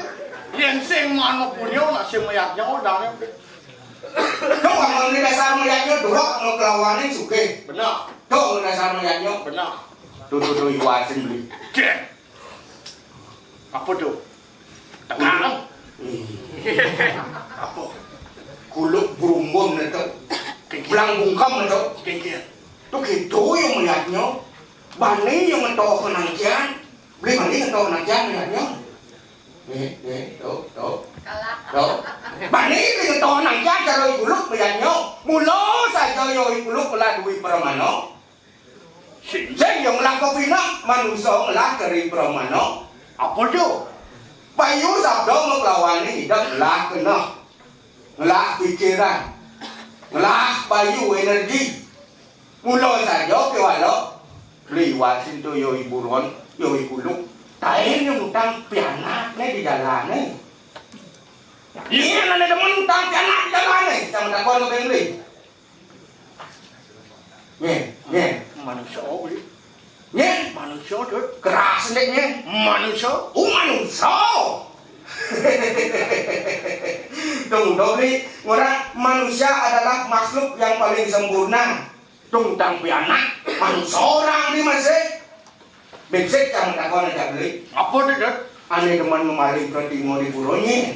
Yang sing mana punya nak sing mayat nyawa dah. Dok, kamu ni dasar mayatnya dua mau kelawanin suke. Benar. Dok, dasar mayatnya. Benar. Tuh tuh tuh iwasin beli. Cek. Apa tu? Tengah. Apa? Kuluk berumbun itu. Belang bungkam itu. Kengkir. Tu gitu yang melihatnya. Bani yang ngetok penangkian. Beli bani ngetok penangkian melihatnya. Nih, nih, tuh, tuh. Tuh. Bani beli ngetok penangkian kalau kuluk melihatnya. Mula saja yo kuluk melalui permano. Sing yang ngelah kopinak, manusia ngelah keri pramana. Apa tu? Bayu sabda makelawané hidup ngelah keneh, ngelah pikiran, ngelah bayu energi. Mula saja kéwala beli wasin tu yo hiburan, yo hikuluk. Taén yang utang pianak né di jalané. Iya, nana demen utang pianak di jalané. Sama takon ke beli. Nyén, nyén. Manusia, wih. Nyén. Manusia, Dut. Keras nih, nyén. Manusia. Oh, manusia. Dong, dong, nih. Orang manusia adalah makhluk yang paling sempurna. Dong, tang pianak. Manusia orang nih masih. Bék sik cang takon ajak beli. Apa tu, Dut? Ané demen ngemaling ka timur di puranya.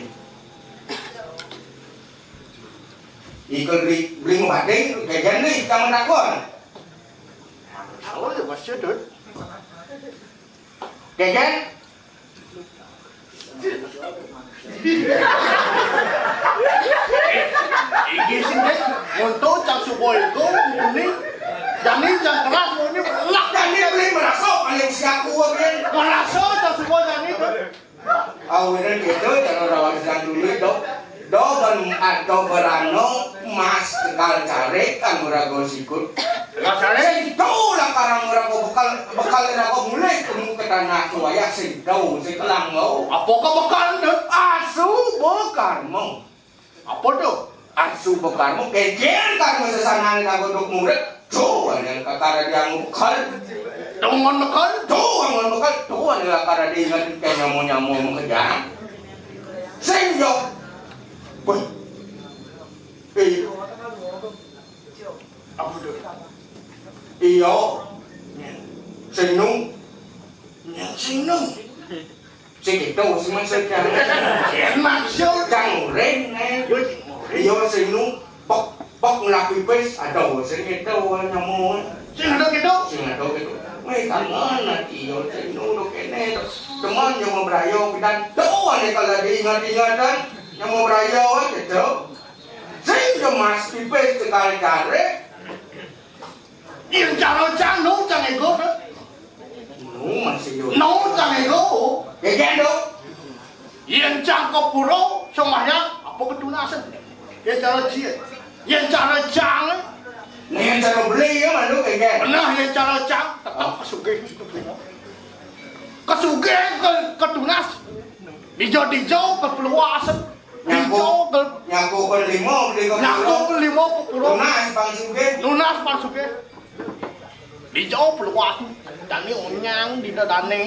Iko beli, beli ngebating, jajan beli, cang takon. Oh, ya, Mas Dut. Jajan? Iki sing dek, ngonto cang suboy ko, ini. Jani jang keras, ini lak. Jani beli merasa paling siaku, Bén. Merasa tak semua jani tu. Awinan gitu, jangan rawan jang dulu, Dok. Do ben atau berano mas tegal carik kan murago sikut. Mas carik? Sing tau lah karang murago bekal, bekal rago mulai temu ke tanah tuaya sing tau, sing kelang mau. Apa ke bekal tu? Asu bekal mau. Apa tu? Asu bekal mau, kejen kan masa sana rago dok murid. Tuh, ada yang kakara dia mau bekal. Dongon bekal? Tuh, dongon bekal. Tuh, ada kakara dia ingat kayak nyamo-nyamo mau kerja. Sing yo. Wah. Eh. Apa tu? Iyo. Sing nu. Yang sing nu. Sing itu, sing maksud yang. Yang maksud. Yang uring, eh. Yo, sing uring. Iyo, sing nu. Pok, pok ngelapi pes. Aduh, sing itu, nyamuk. Sing ada gitu? Sing ada gitu. Weh, kangen hati, yo, sing nu, dok ini, dok. Teman yang mau berayo, kita. Tuh, ada kalau diingat-ingatan. Yang mau berayo, gitu. Sing gemas pipis tegal tarik. Yang cara cang, nu cang ego, kan? Nu masih yo. Nu cang ego. Ya, ya, dok. Yang cang ke puro, sembahyang, apa ketunasan? Yang cara cie. Yang cara cang. Nah, yang cara beli ya, malu kayak gitu. Benar, yang cara cang, tetap kesugih. Kesugih ke, ketunas. Dijo-dijo, kepeluasan. Nyaku, Dijo ke, nyaku per lima, beli ke nyaku puro. Per lima ke puro. Lunas, Bang Sugih. Lunas, Bang Sugih. Dijauh peluang. Dani onyang di dadane.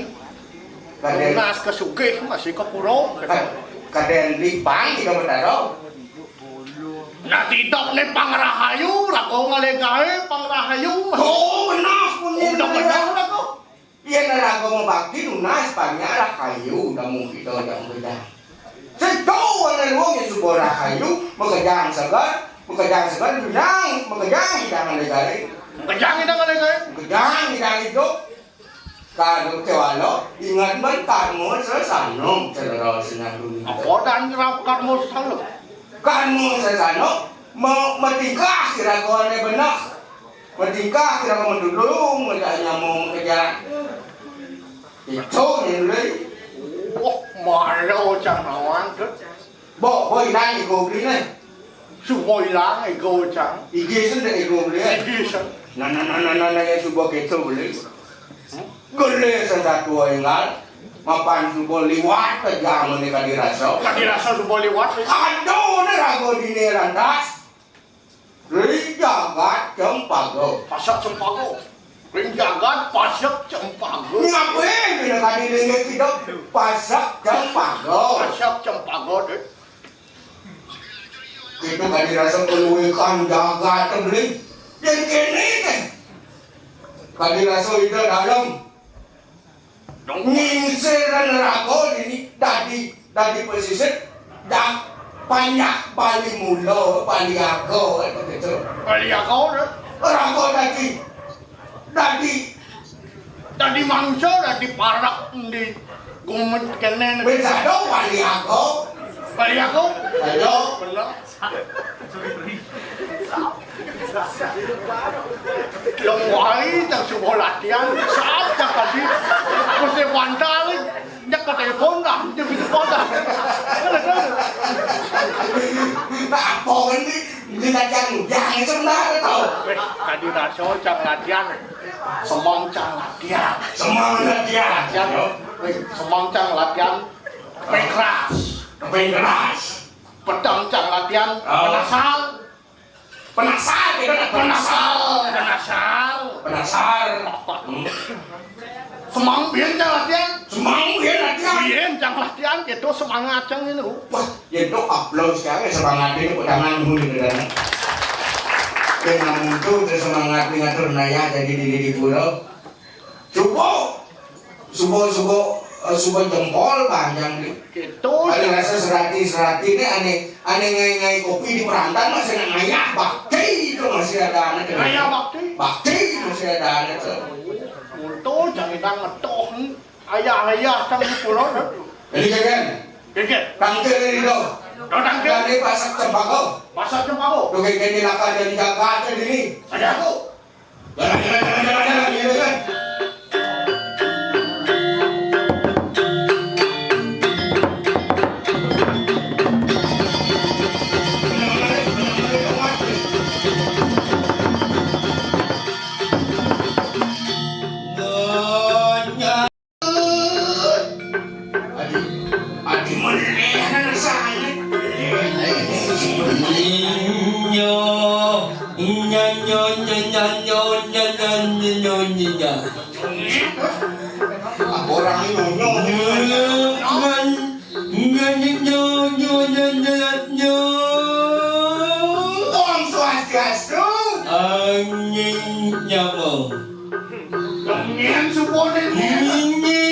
Kadén. Lunas ke sugih masih ke puro. Ka-, kadén di pang kita bertaruh. Nah, tidak ni pangrahayu, rago ngalegae pangrahayu. Oh, benar, punya. Udah benar, rago. Yén raga mabakti nunas panyar rahayu, damu kita jang beda. Sedo ana wong yén suba rahayu, makejang seger, makejang seger, makejang, makejang hidangan negari. Makejang hidangan negari. Makejang hidangan hidup. Kanu kewala, ingat ban karma sesana, selera senang dunia. Apa dan karma sesana? Karma sesana, ma-, matingkah kira-kira benah. Matingkah kira madulung, maja nyamung makejang. Itu ni dulu. Wah, malu cang nawang tu. Bo, bo ilang ego beli ni. Suba ilang ego cang. Igi sen dek ego beli. Igi sen. Nah, nah, nah, nah, nah, nah, yang suba keto beli. Gele sesatu enggal. Mapan suba liwat aja mene kadi rasa. Kadi rasa suba liwat. Aduh, ni rago dini lantas. Ring jagat Cempaka. Pasak Cempaka. Ring jagat Pasak Cempaka. Ngapain bila kadi dengke kita Pasak Cempaka? Pasak Cempaka, deh. Kita kadi rasa keluikan jagat beli. Dan kene teh. Kadi rasa itu dalam. Ngingsir raga dini dadi, dadi pesisir, dah banyak Bali Mula, Bali Aga, eh, begitu. Bali Aga, eh? Raga dadi, dadi, dadi manusia, dadi parak di gumet kene. Beda dong Bali Aga. Bali Aga? Ayo. Bener. Yang wai, yang subuh latihan, saat yang tadi, mesti bantal, dia ke telepon dah, dia bisa kontak. Apa ini? Ini latihan, yang sebenarnya tahu. Eh, tadi raso cang latihan, semang cang latihan. Semang latihan. Latihan, eh, semang cang latihan, pengkeras. Pengkeras. Pedang cang latihan, ah. Penasal. Penasar, kita nak penasar. Penasal. Penasar. Penasar. Hmm. Semang biyen cang latihan. Semang biyen latihan. Biyen cang latihan, gitu semangat cang ini. Wah, ya dok upload sekarang semangat ini kok tangan dulu gitu kan. Dengan muncul semangat dengan turnaya jadi di, di pura. Subuh. Subuh, subuh, eh, subuh jempol panjang ni. Gitu. Ada rasa serati, serati ni ane, ane ngai-ngai kopi di perantan masih nak ngayah bakti itu masih ada anak tu. Ngayah bakti? Bakti masih ada anak tu. Untuk jangan ngetoh ni. Ayah-ayah tang di pulau tu. Jadi kagan. Kagan. Tangkil ni tu. Tangkil. Dari Pasak Cempaka. Pasak Cempaka. Tu kagan ni lakar jadi jaga tu dini. Ada aku. Adi, adi meleh anak saya. Nyo, nyo, nyo, nyo, nyo, nyo, nyo, nyo, nyo, nyo. Apa orang ini nyo, nyo, nyo, nyo, nyo. Ngan, ngan, nyo, nyo, nyo, nyo, nyo. Om Swastiastu. Angin nyamuk. Angin supone. Nyi, nyi.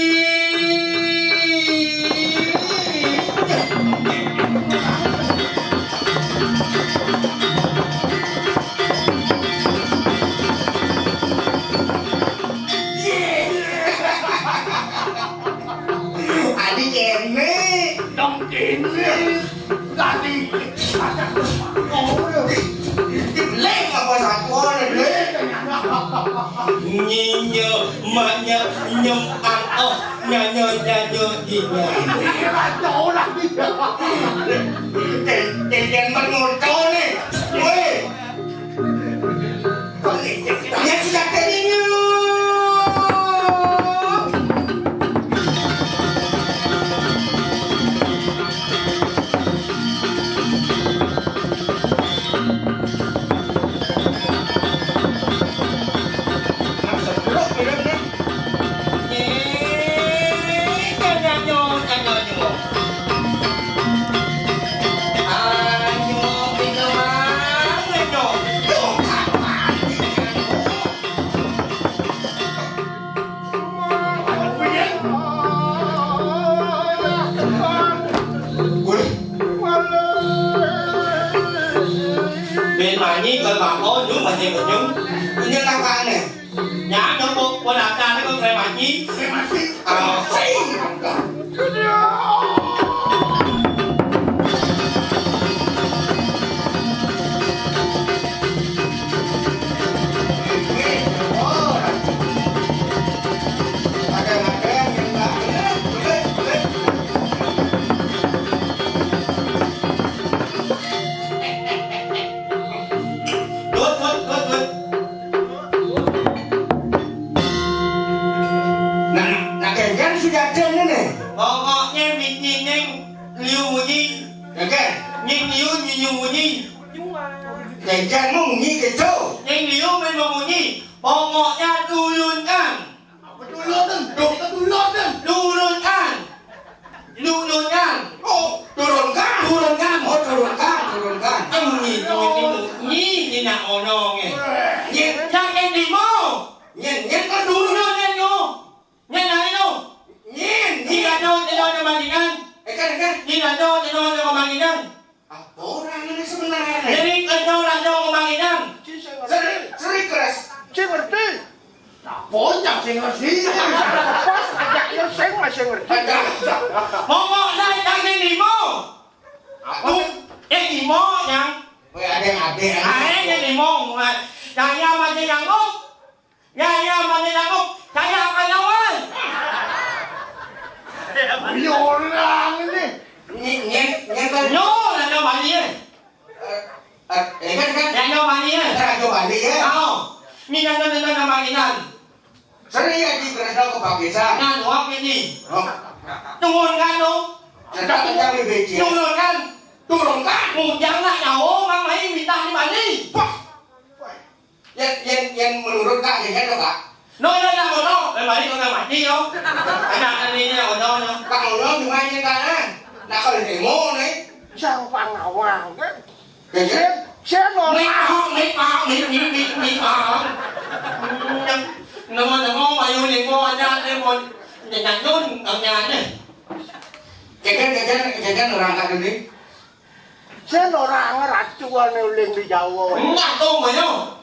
Adi kene. Dong kene. Tadi. Lek apa satuan, lek? Nyinyo, maknya, nyem, ang, oh, nyanyo, nyanyo, jinya. Iya, jauh lah. Ten, ten, ten, bermotor nih. Weh. Ya sudah, tadinya. Bên mà nhí coi mà có nước mà nhìn mình nhúng. Ini tak aneh. Nhà nó có, có đặt ra nó có xe mà nhí. Xe mà nhí. Ờ. Nah, nah, nah, kan, kan sudah ada ni, ni. Pokoknya, Miki, Nying Liu munyi. Kan, kan? Nying Liu, Nying Liu munyi. Kan, kan, mau munyi gitu. Nying Liu main mau munyi. Pokoknya, tulunkan. Apa tulunkan? Dok, kita tulunkan. Tulunkan. Tulunkan. Oh, turunkan. Turunkan. Oh, turunkan, turunkan. Em, nyi, nyi, nyi, nyi, nyi, nak onong, eh. Nyi. Yang yang limo. Nyen, nyen kan dulu. Nyen, nyen, no. Nyen, nyen, no. Nyen, nyen. Nyi, ano, ano, ano, manginan. Eh, kan, kan. Nyi, ano, ano, ano, manginan. Apa orang ini sebenarnya? Jadi, ano, ano, manginan. Seri, seri keras. Sing ngerti. Nah, bocah sing ngerti. Pas, ajak ya sing masih ngerti. Ada. Momok naik angin limo. Apa? Tuh, eh, limo, yang. Weh, ada yang ada, ya. Ah, eh, yang limo. Saya masih nyangkut. Ya, ya, masih nyangkut. Saya akan lawan. Ini orang ini. Nyen, nyen, nyen kan. Nyo, lah, nyo, balik, eh. Eh, eh, kan, kan? Nyo, nyo, balik, eh. Kan, nyo, balik, eh. Ayo. Ni, nyo, nyo, nyo, nyo, balik, nyo. Seri ya di Kresna ke Pakistan. Nah, nuak ini. Oh. Turunkan, no. Sedang kita B B C. Turunkan. Turunkan. Mujang nak nyawa, mang main minta di Bali. Wah. Yang, yang, yang menurut Kak Jejen tuh, Kak? No, no, no, no, no. Eh, balik kau nak mati, yo. Anak ini, no, no, no. Kak Ono gimana, Kak? Nah, kalau demo nih. Sang pangawang, kan? Jejen? Sen, sen, no. Mek, ah, mek, ah, mek, mek, mek, mek, ah. Hmm, yang, nama, nama, mayu, limo, ada, limo. Jangan nun, kami ada. Jejen, Jejen, Jejen orang Kak ini. Sen orang ratu ane uling di Jawa. Enggak tahu, mayu.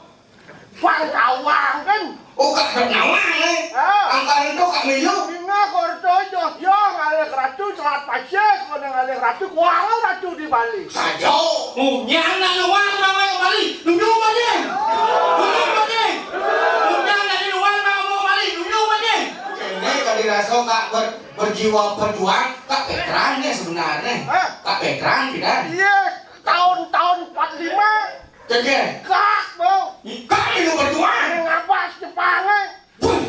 Pangkawang kan? Oh, Kak Bernawang, eh. Ah. Angkal itu Kak Milo. Singa Korto Jogja ngalih ratu, Selat Pasir, kone ngalih ratu, kuangan ratu di Bali. Saja. Oh, nyana luang nama ke Bali. Duduk, Bali. Duduk, Bali. Ber-, berjiwa berjuang, Kak Petran nih sebenarnya. Hah? Kak Petran, tidak? Iya, tahun-tahun empat lima. Jadi? Kak, Bro. Kak itu berjuang. Yang ngabas Jepang, eh. Wih,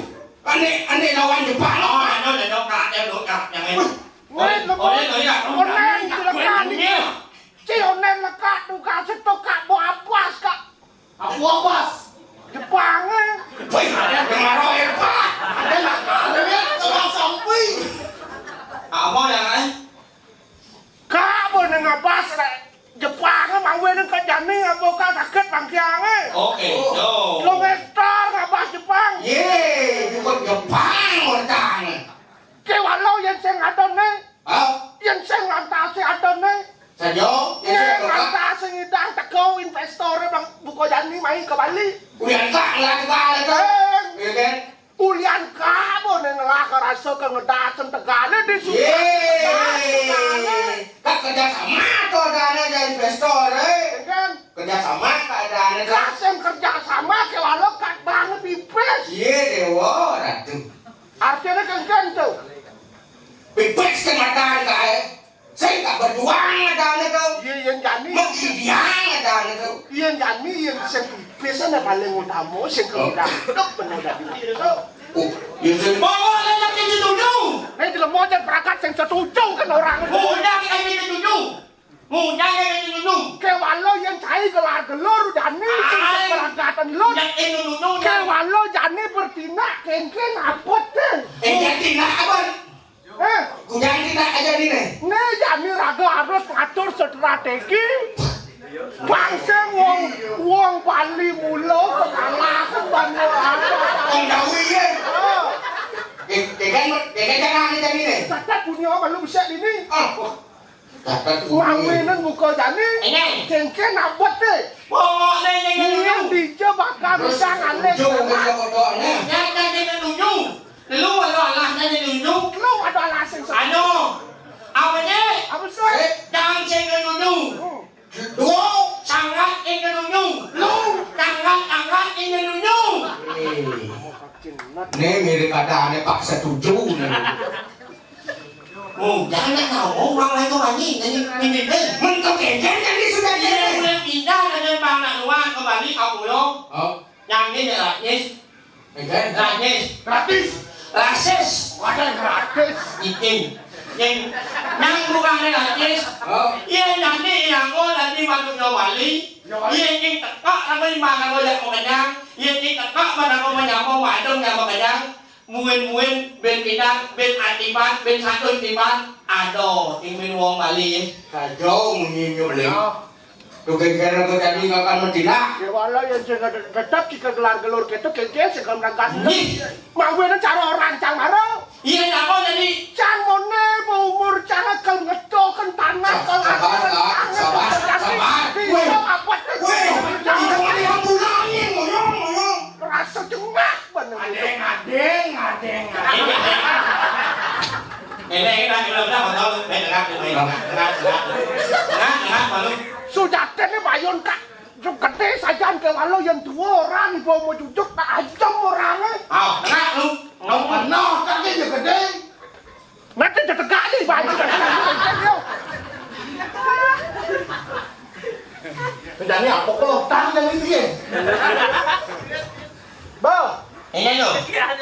aneh, aneh lawan Jepang, loh. Anu, anu, Kak, anu, Kak, yang ini. Wih, oh, iya, iya. Onen, silakan. Iya. Si Onen lekat, tuh, Kak, setok, Kak, mau abas, Kak. Apa abas? Jepang, eh. Wih, ada yang marah, ya, Pak. Ada yang, ada yang tukang samping. Apa ya, eh? Kak, mau nang abas, eh. Jepang, eh, mau nang ke Jani, apa kak sakit bangkiang, eh? Oke, yo. Lo ngetar ngabas Jepang. Ye, cukup Jepang, orang. Ke walau yang sing ada, nih. Hah? Yang sing lantas ada, nih. Sajo, ya, yang saya lantas ngidang teko investor, Bang, buka Jani main ke Bali. Uyan kak, lah, kita, itu. Eh. Iya, kan? Ulian kamu nih ngelah ngerasa ke ngedasen tegane di sini. Yeay. Kak kerja sama tuh ada aja investor, eh. Ya kan? Kerja sama kak ada aja. Kasem kerja sama ke walau kak banget pipis. Iya, Dewa, Ratu. Artinya kan, kan tuh. Pipis ke mata kak, eh. Saya tak berjuang ada aja tuh. Iya, yang Jani. Mengidiang ada aja tuh. Iya, yang Jani, yang sing pipis, yang paling utama, sing kemudian hidup, bener tadi. Oh, ya, saya bawa lelaki dituduh. Nih, jelema aja berangkat sing setuju kan orang. Mudah kita ini dituduh. Mudah kita dituduh. Ke walau yang cai gelar-gelur, Jani, sing berangkatan lu. Yang ini dituduh. Ke walau Jani bertindak, kengkeng apa tuh? Eh, yang tindak apa? Eh. Kujang tindak aja nih, nih. Nih, Jani raga harus ngatur strategi. Bangsa wong, wong Bali mula kekalahan banyak. Wong Jawi, ya. Oh. Ke-, kekan, kekan jangan aja nih, nih. Tetap punya malu besar ini. Oh, wah. Tetap punya. Mawinan muka Jani. Ini. Kengkeng abot deh. Pokoknya ini dulu. Dia dija bakal bisa ngalih. Jauh, jauh, jauh, jauh, nih. Yang, yang ini dulu. Lu ada alasnya jadi unyu? Lu ada alasnya. Anu, apa ni? Apa sih? Eh, jangan saya nunyu. Hmm. Lu sangat ingin nunyu. Lu sangat, sangat ingin nunyu. Eh. Nih mirip ada aneh Pak Setuju nih. Oh, jangan tahu orang lain tu lagi. Jadi ini deh. Mentok ejen jadi sudah dia. Dia mulai pindah dari Bang Nak Luar ke Bali, apa yo? Oh. Yang ini Rajis. Ejen. Rajis. Gratis. Rasis. Wadah gratis. Ikin. Yang, yang bukan Rajis. Oh. Iya, nanti yang oh nanti masuk Jawa Bali. Jawa Bali. Iya, ini tekak apa yang mana kau yang mau kenyang. Iya, ini tekak mana kau menyambung wadung yang mau kenyang. Muin-muin, bin pinang, bin atipan, bin santun tipan. Aduh, imin wong Bali ya. Kacau, munyi nyuling. Ya. Tukang kira kau tadi nggak akan mentindak. Ya, walau yang saya tetap jika gelar-gelur gitu, kengkeng segala merangkat. Nih. Mau gue cara orang cang maro. Iya, apa tadi? Cang mone, umur cang kalau ngetokan tanah, kalau sabar, Kak. Sabar, sabar. Weh, apa tuh? Weh, itu kan yang pulangin, ngoyong, ngoyong. Merasa cengah bener. Adeng, adeng, adeng, adeng. Ini, ini, ini, udah, udah, udah, udah. Eh, dengar, dengar, dengar, dengar, dengar, dengar, malu. Sudah, ini bayun, Kak. Gede saja ke walau yang dua orang, bawa mau jujuk, tak ajam orangnya. Aw, dengar lu. Nong penuh, kan dia gede. Nanti dia tegak nih, Pak. Jadi apa kok tang yang ini ya? Bang. Ini lo.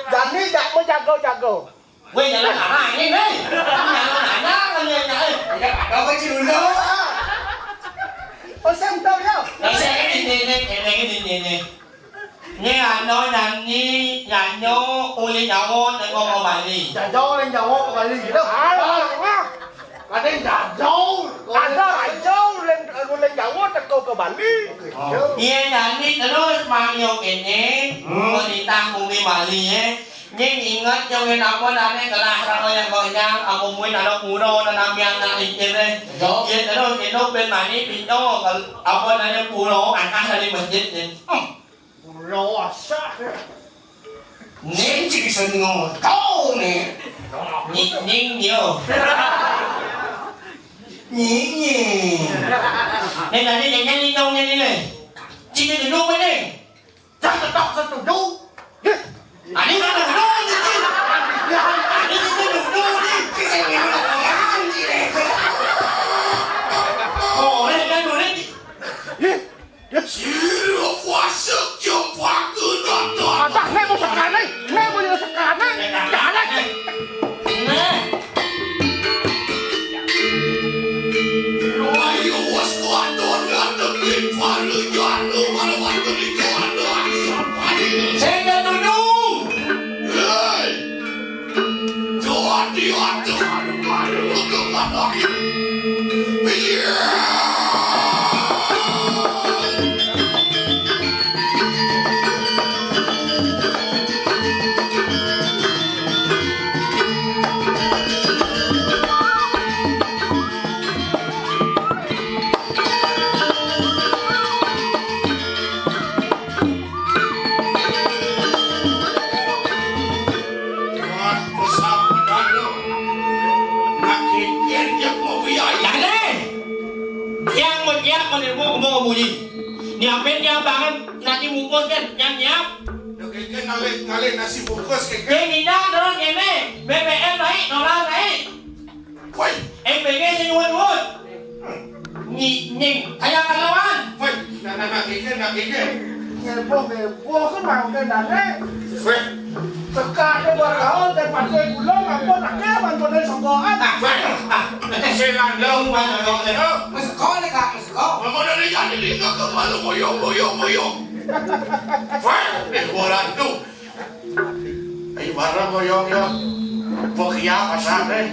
Jadi tak mau jago-jago. Weh, jangan marah ini, nih. Jangan nanya, nanya, eh. Tidak ada apa sih dulu. Oh, saya tahu ya. Ini, ini, ini, ini, ini, ini. Ni ano nani nyanyo uli nyawo tengok ke Bali. Jajau uli nyawo ke Bali gitu. Alah, ah. Kadang jajau. Ada aja uli, uli nyawo teko ke Bali. Oh. Iya nani terus manyo kene, hmm, melintang bumi Bali ya. Nying ingat yang apa nani kelah rano yang goyang, aku mui nado puro nanamian nak ikir eh. Iya terus itu ben mani pintu apa nani puro angkah dari masjid ni. Hmm. Pulau asah. Ning cik sengo tau ni. Ning, ning yo. Ning, ning. Ning tadi ning, ning, ning, ning, ning. Cik ni dulu ni. Jangan tak setuju. Ani mana dulu ni? Ani ni dulu. Nyiap. Yo, kéké ngalih, ngalih nasi bungkus, kéké. Sing minyak turun kéné. B B M naik, dolar naik. Woi. M P G sing nuhun-nuhun. Nyi-, nying. Aya kalawan. Woi, nah, nah, nah, kéké, nah, kéké. Ngeboh, ngeboh, ké mangké dané. Woi. Teka ké bergaul, té paté gula, ngampun, aké, mantuné songgoan. Ah, woi. Ah, sing ngandung, mantuné. Mas kok, Kak, mas kok. Mama dari jadi lingga ke malu, moyong, moyong, moyong. Woi, eh, boran tuh. Ayo bareng, moyong, yo. Bokia pasar, eh.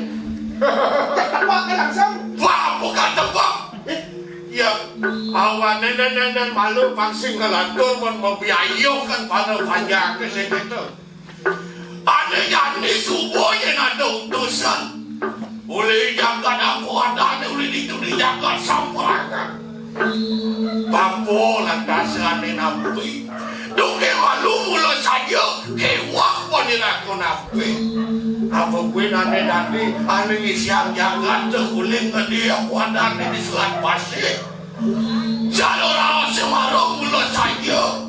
Tebak langsung. Wah, bukan tebak. Eh, ya, awan nenen, nenen malu, pang sing ngelatur, mun mabiayuh kan pada panjang ke sing gitu. Ané jani subuh yén ada utusan. Uli jagat apa adané, uli ditu di jagat samperangan. Bapa lantas ané nampi. Duké malu mula saja, kéweh paniraga nampi. Apa kuwi ané dadi, ané ngisiang jagat teh uli gedé apa adané di Selat Pasir. Jalur raos Semarang mula saja.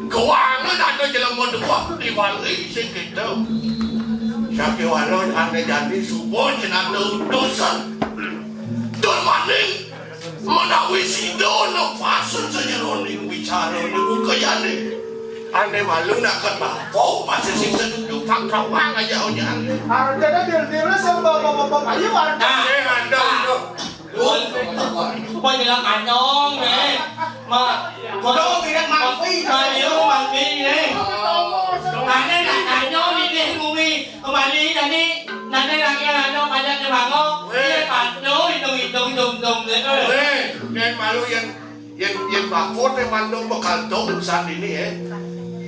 Kuangan ada jelema dua di Bali sing gitu. Sakéwala ané jani subuh jenata utusan. Tur maning menawi sida nepasen sajeroning wicara niku kayane. Ané malu nak ket bapa masih sing sedudu pang kawang aja onyang. Artine dil-dile sing bapak-bapak ayu artine. Nah. Sing ada. Pun, pun jelas kanyong, eh. Ma, kono tidak mampi, kayu mampi, eh. Ane nak kanyong ini bumi, kembali jadi, nanti lagi anu banyak di bango, eh, pandu, hitung-hitung, dum-dum, gitu. Eh, dan malu yang, yang, yang bapur, yang mandung bekal dum, saat ini, eh.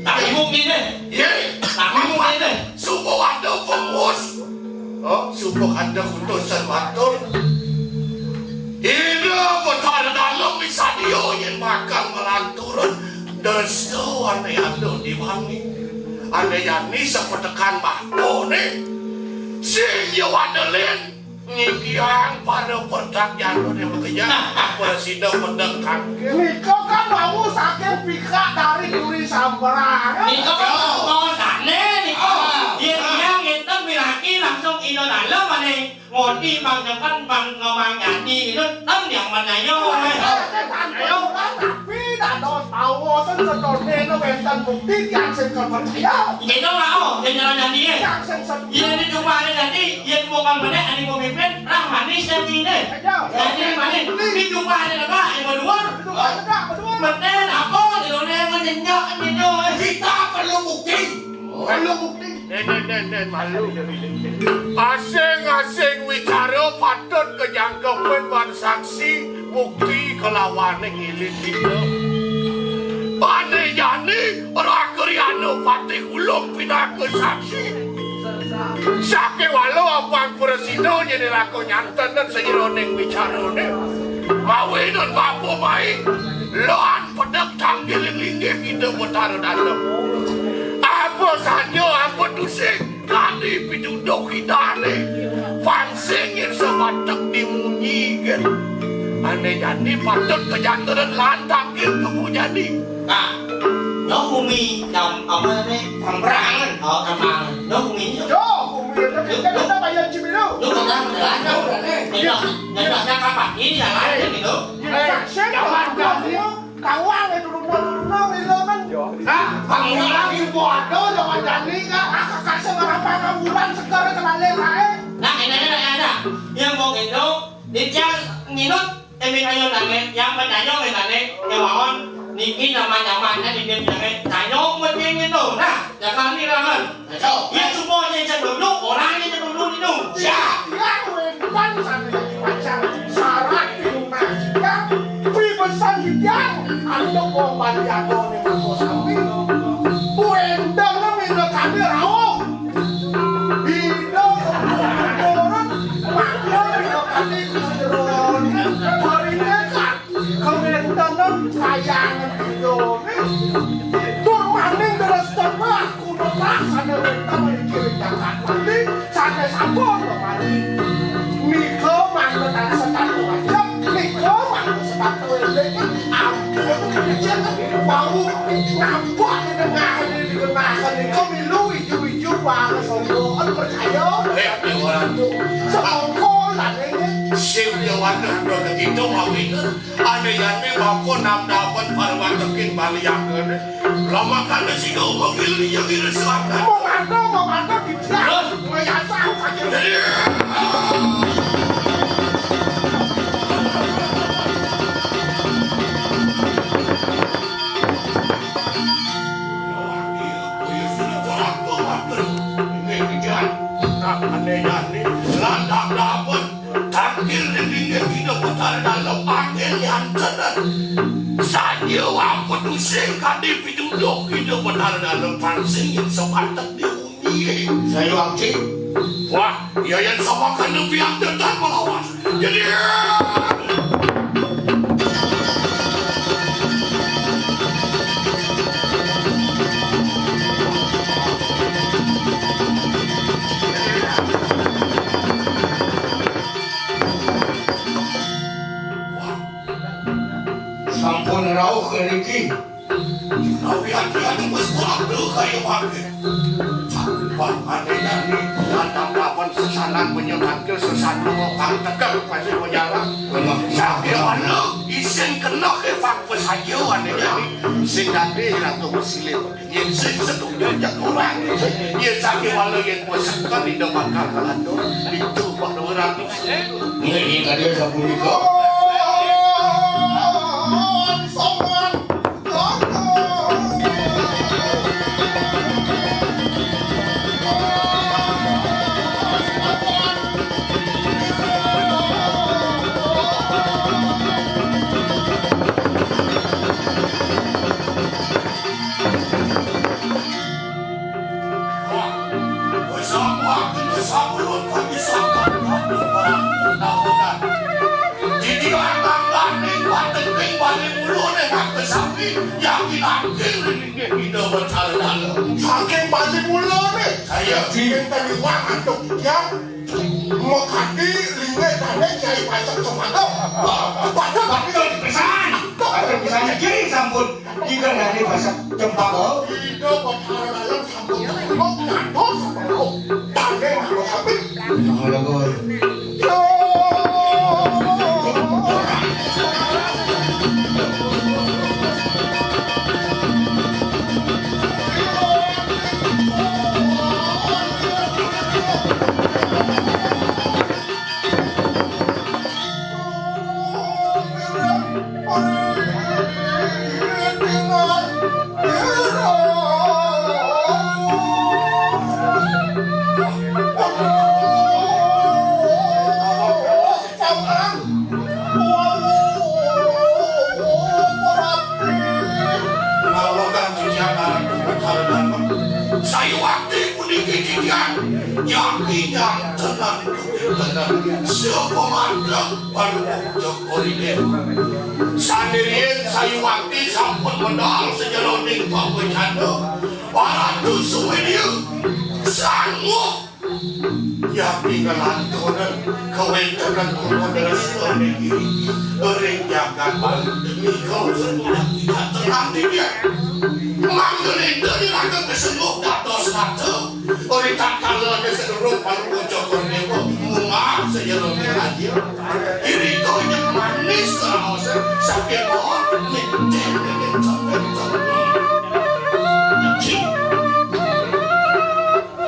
Tapi mungkin, eh. Iya. Tapi mungkin, eh. Subuh ada pemus. Oh, subuh ada kutusan matur. Ida Betara Dalem misadia yen bakal malanturun desa ane ada di wangi. Ane yani sepetekan matone. Sing ya wadelen ngikiang para perdak jantune makejang. Apa sida pedek kangke. Nika kan wau saking pihak dari Puri Sambrang. Nika kan kosane nika. Ah. Yen yang ngeten miraki langsung ina dalem ane. Ngodi Bang Depan, Bang, Bang Jani itu tem yang menanya. Ayo, tapi dados tawosen sedone wenten bukti tiang sing percaya. Gitu lah, oh, yang jalan Jani, eh. Tiang sing setuju. Iya, ini cuma ada Jani, iya bukan benek, ini pemimpin, lah manis dan ini. Ayo. Jani manis, ini cuma ada lega, yang berdua. Itu kan lega, berdua. Bener, apa, gitu, nih, menyenyok, gitu, eh. Kita perlu bukti. Perlu bukti. Nen, nen, nen, nen, malu. Asing-asing wicara patut kejangkepan wan saksi bukti kelawane ngilit kita. Pane jani Rakriana Patih Ulung pinaka saksi. Sakewala apang prasida nyene lako nyanten dan sajeroning wicarane. Mawinan bapa mai lan pedek tanggiling linggih kita Betara Dalem. Apa saja, apa tusing, kadi pituduh Idane. Pangsing yen sebatek dimunyi, kan. Ane jani patut kejanteran lantang yen kemu jani. Nah, no bumi jam apa nih? Kamrangan. Oh, kamrangan. No bumi. Yo, bumi itu kita, kita bayar Cibiru. Lu kata mendalan, kan? Nyenyok, nyenyoknya kapan? Ini jalan, gitu. Jaman dulu. Kawang itu rumah-rumah, rumah, rumah. Hah? Bang, orang ibu ada, jangan jadi, Kak. Aku kasih orang makan bulan segar, kenalin, Kak, eh. Nah, ini, ini, ini, ini. Yang mau gitu, dia nginut, eh, ayo, nane, yang menyanyo, nane, yang mohon, niki nama-namanya, niki, nane, tanyo, mending itu. Nah, jangan hilangan. Ayo. Ya, semua yang cedulu, orang yang cedulu itu. Ya. Ya, wedan sampai pacar. Syarat di rumah kita. Pibesan kita. Anu wong Bandiato ne mangko sami. Wedan mina kami rauh. Ida turun. Maka mina kami kujeron. Hari nekat. Kawéntenan kayangan Indomie. Tur maning deres tengah kuno tak sadé wénten mriki widangan mandi sané sampun mari. Nika manggon setatu wajib, nika manggon setatu élék, ampun kején wau. Nah, ini dikenakan ini kok milu ijo-ijo banget sombongan percaya. Eh, ya orang. Sekongkolan ini. Sing ya waduh, udah gitu mau ini. Ane-ane bapa nam dapat parwan tekin bali angkene. Lamakan sing mau milu ya milu selatan. Mau mantap, mau mantap di. Hah? Mau ya sang saja. Nah, aneh-aneh, landang dapet, tangkil di pinggir kita, Betara Dalem, angin yang tenan. Saja apa tusing kadi pituduh kita, Betara Dalem, pangsing yang sepatek di bumi. Saya wakil. Wah, iya yang sama kan lebih aktif dan melawan. Jadi, sampun rauh niki. Tapi hati-hati wis waktu kaya mangke. Wah, aneh-aneh, datang kapan sesanan punya tangkil, sesanan mau kang tekel, pasti mau jalan. Sambil anu, isin kena ke pak pesaja, aneh-aneh. Sing dadi ratu bersilih. Yen sing setuju jak orang. Yen sakit walau yen pesekan di depan kakak itu. Itu pak dua ratus. Ini tadi sapunika. Wah, wis aku, aku wis aku, aku wis aku, aku wis aku, aku wis aku. Jadi, lanang gandeng, wateking, bali mulane, aku sami, yakin aku, ini kita berjalan. Saking bali mulane, saya biyen tadi wah, antuk, ya. Mekadi linge tane Kyai Pasek Cempaka. Wah, padha bakti pisan. Kok pisan kiri sampun. Iki ngene Pasek Cempaka. Ida Betara Dalem sampun kok ngantos. Tane malu sapi. Ngono kuwi. Sayuwakti puniki titiang yakin yang tenang. Siapa mandang baru Joko Rinir. Sandirian Sayuwakti sampun medal sejeroning pamecana. Para tusuwedya sanggup. Yati ngelantunan kawentenan kula ngrestani diri ring jagat Bali. Nika urusan tidak, tidak tenang diri. Mangda rindu diragam kesengguh dados ratu. Ori tatkala ane sedurung palu Cokor Dewa mungah sejero raja. Irika nyek manis raos saking bawah.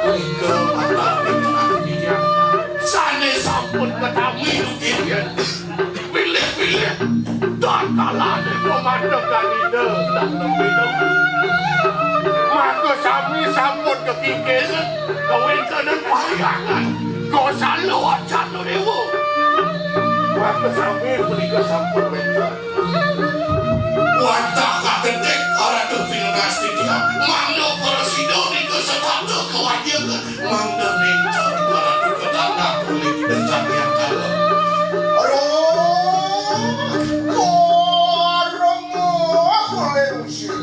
Punika matapi tiyang sane sampun katami dugi riyen. Pilih-pilih tatalane pemandang Ida Dalam Ida. Maka sami sampun kekikis kawintenan pariangan. Kosalo wacana dewa. Maka sami punika sampun wenten. Wantah kakedik Ratu Pinunasti tiyang mangda prasida nika setata kawajiban mangda minta Ratu Ketandang oleh Sang Hyang Kala. Aduh, korong oleh usir.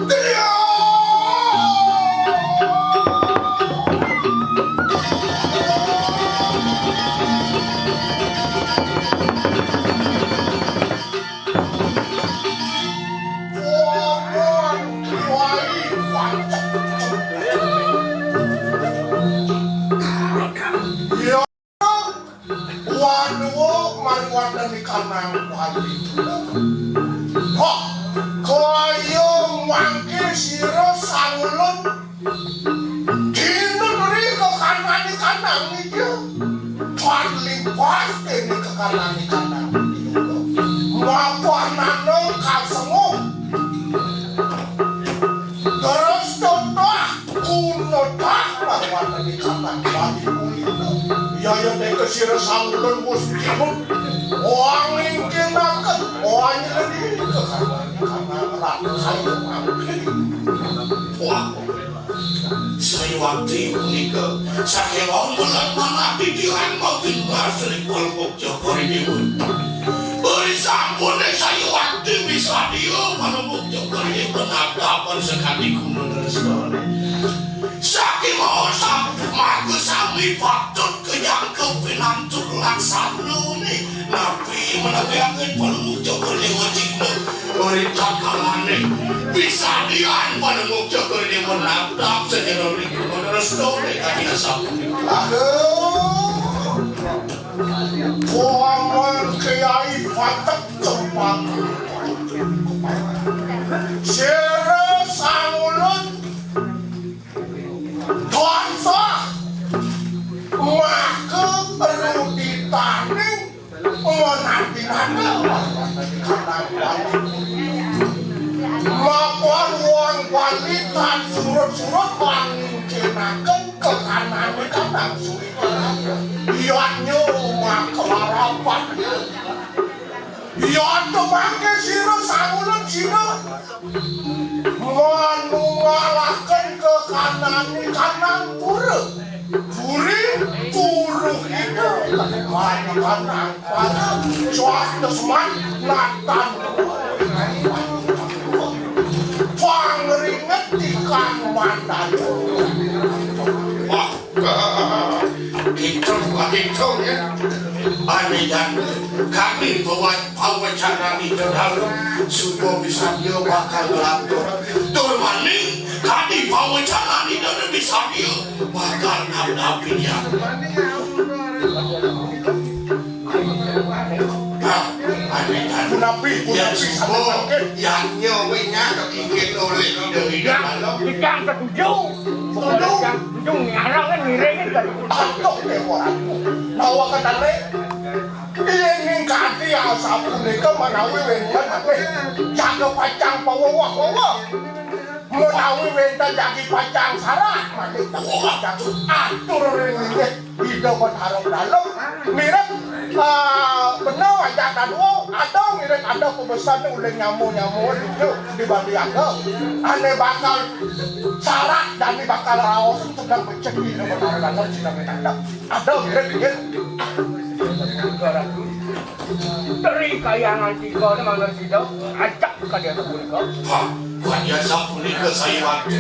Gedya! Wonten kiwai Ya, waduh, mari wonten ing kanang wali. Hah, kaya mangke sira Sang Ulun. Dina mriki kekanané kanang iki. Paling pas dene kekanané kanang iki. Mapanana kasemu. Terus totah, kunotah, lawan ini kanang bagi kulino. Ya, ya, dek sira Sang Ulun Gusti. Wong ingkinaken, wong nyeleni kekanané kanang ratu saya mangke. Wah. Sriwakti punika saking ombelan manah titiang mabingas ring Palembok Jogor Dewa. Beri sampune Sriwakti misadia Palembok Jogor Dewa nadapan sekadi guna restane. Saking mawon sa-, maka sami patut kejangkep pinantuk laksanane. Napi menawi angin Palembok Jogor Dewa Cina. Ori takalane, pisadian Palembok Jogor Dewa nabrak secara rikun restone kadi asapunika. Aduh. Paman Kiai Patek Cempang. Sira Sang Ulun tansah maka ruditaning Menawi nanda mapan wong wali tan surut-surut pangingkinaken kekanané kanang suwi. Yatnya umat kelarapan. Yatnya mangke sira Sang Ulun sira. Manungalaken kekanané kanang pura. Puri, puru itu kekanané kanang pura. Swasta seman natan. Pangringet tikang mandan. Wah, gitu, Pak, gitu, ya. Ane janda, kami bawa pawecanan ida dalem, suba misadia bakal nglantur. Tur maning, kadi pawecanan ida misadia bakal ngadapin ya. Nah, ane janda. Punapi, ya, punapi, suba, sampai sakit. Yang nyawinya kepikir oleh ida-ida dalem. Kita setuju. Setuju. Yang setuju, ngarang kan ngiringin kan. Aduh, dewa. Bawa ke tali. Ing kadi asapunika menawi wénten malih jaga pacang pawewah-wewah. Menawi wénten jagi pacang sarak malih jagi pacang atur ring inggih Ida Betara Dalem. Mirip, ah, bena wajah dadua, ada mirip ada pebesan ulih nyamu-nyamu itu di Bali Aga. Ane bakal sarak dan bakal raos sedang becek Ida Betara Dalem sedang ditandang. Ada mirip, mirip. Teri Kahyangan Tiga ni mangga sida ajak ka desa punika. Hah, ka desa punika Saiwati.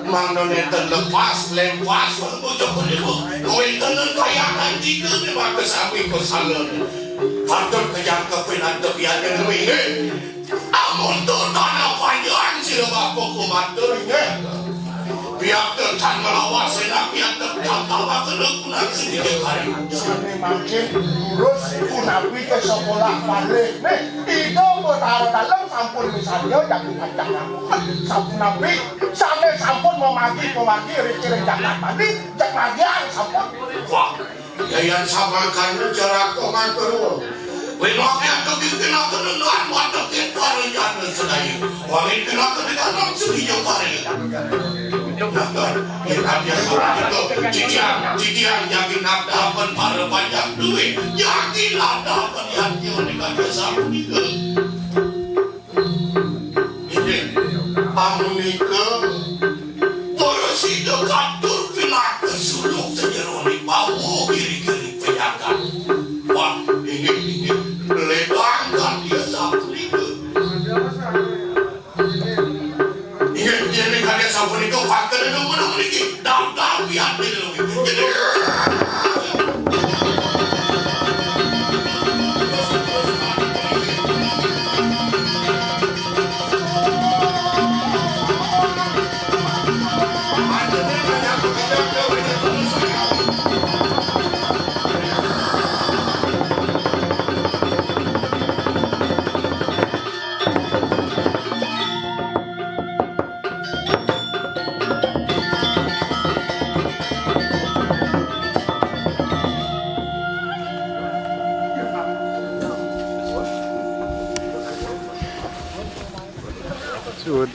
Mangda nenten lepas, lempas, bocah punika. Wénten Kahyangan Tiga ni mangga sami pasalan. Patut kejangkepin antep yadin luwih. Amun tur tanah panjang sira bapa kumatur inggih. Piatur tan melawas enak piatur tan tawa kena kunang sini kari. Sane mangkin lurus punapi ke sekolah balik. Nih, Ida Betara Dalem sampun misalnya jatuh kacang rambut. Sapunapi, sane sampun memagi-memagi riki ring jagat tadi, cek magian sampun. Wah, Yayan samakan cerako matur. Winoke aku pimpinaken nuan watek para jana sedaya. Wangin pinaka dikandang sedaya kari. Nah, kita biasa itu, cician, cician, yakin nadapan para panjang duit. Yakin nadapan yang nyonika biasa menikah. Inggih, pamunika para sida katur pinaka suluk sajeroning bawa giri-giri pejagat. Wah, inggih, inggih, ledang kadi sapunika. Inggih, yen kadi sapunika, pangkene nunggu niki, dam-dam pian niki. Good.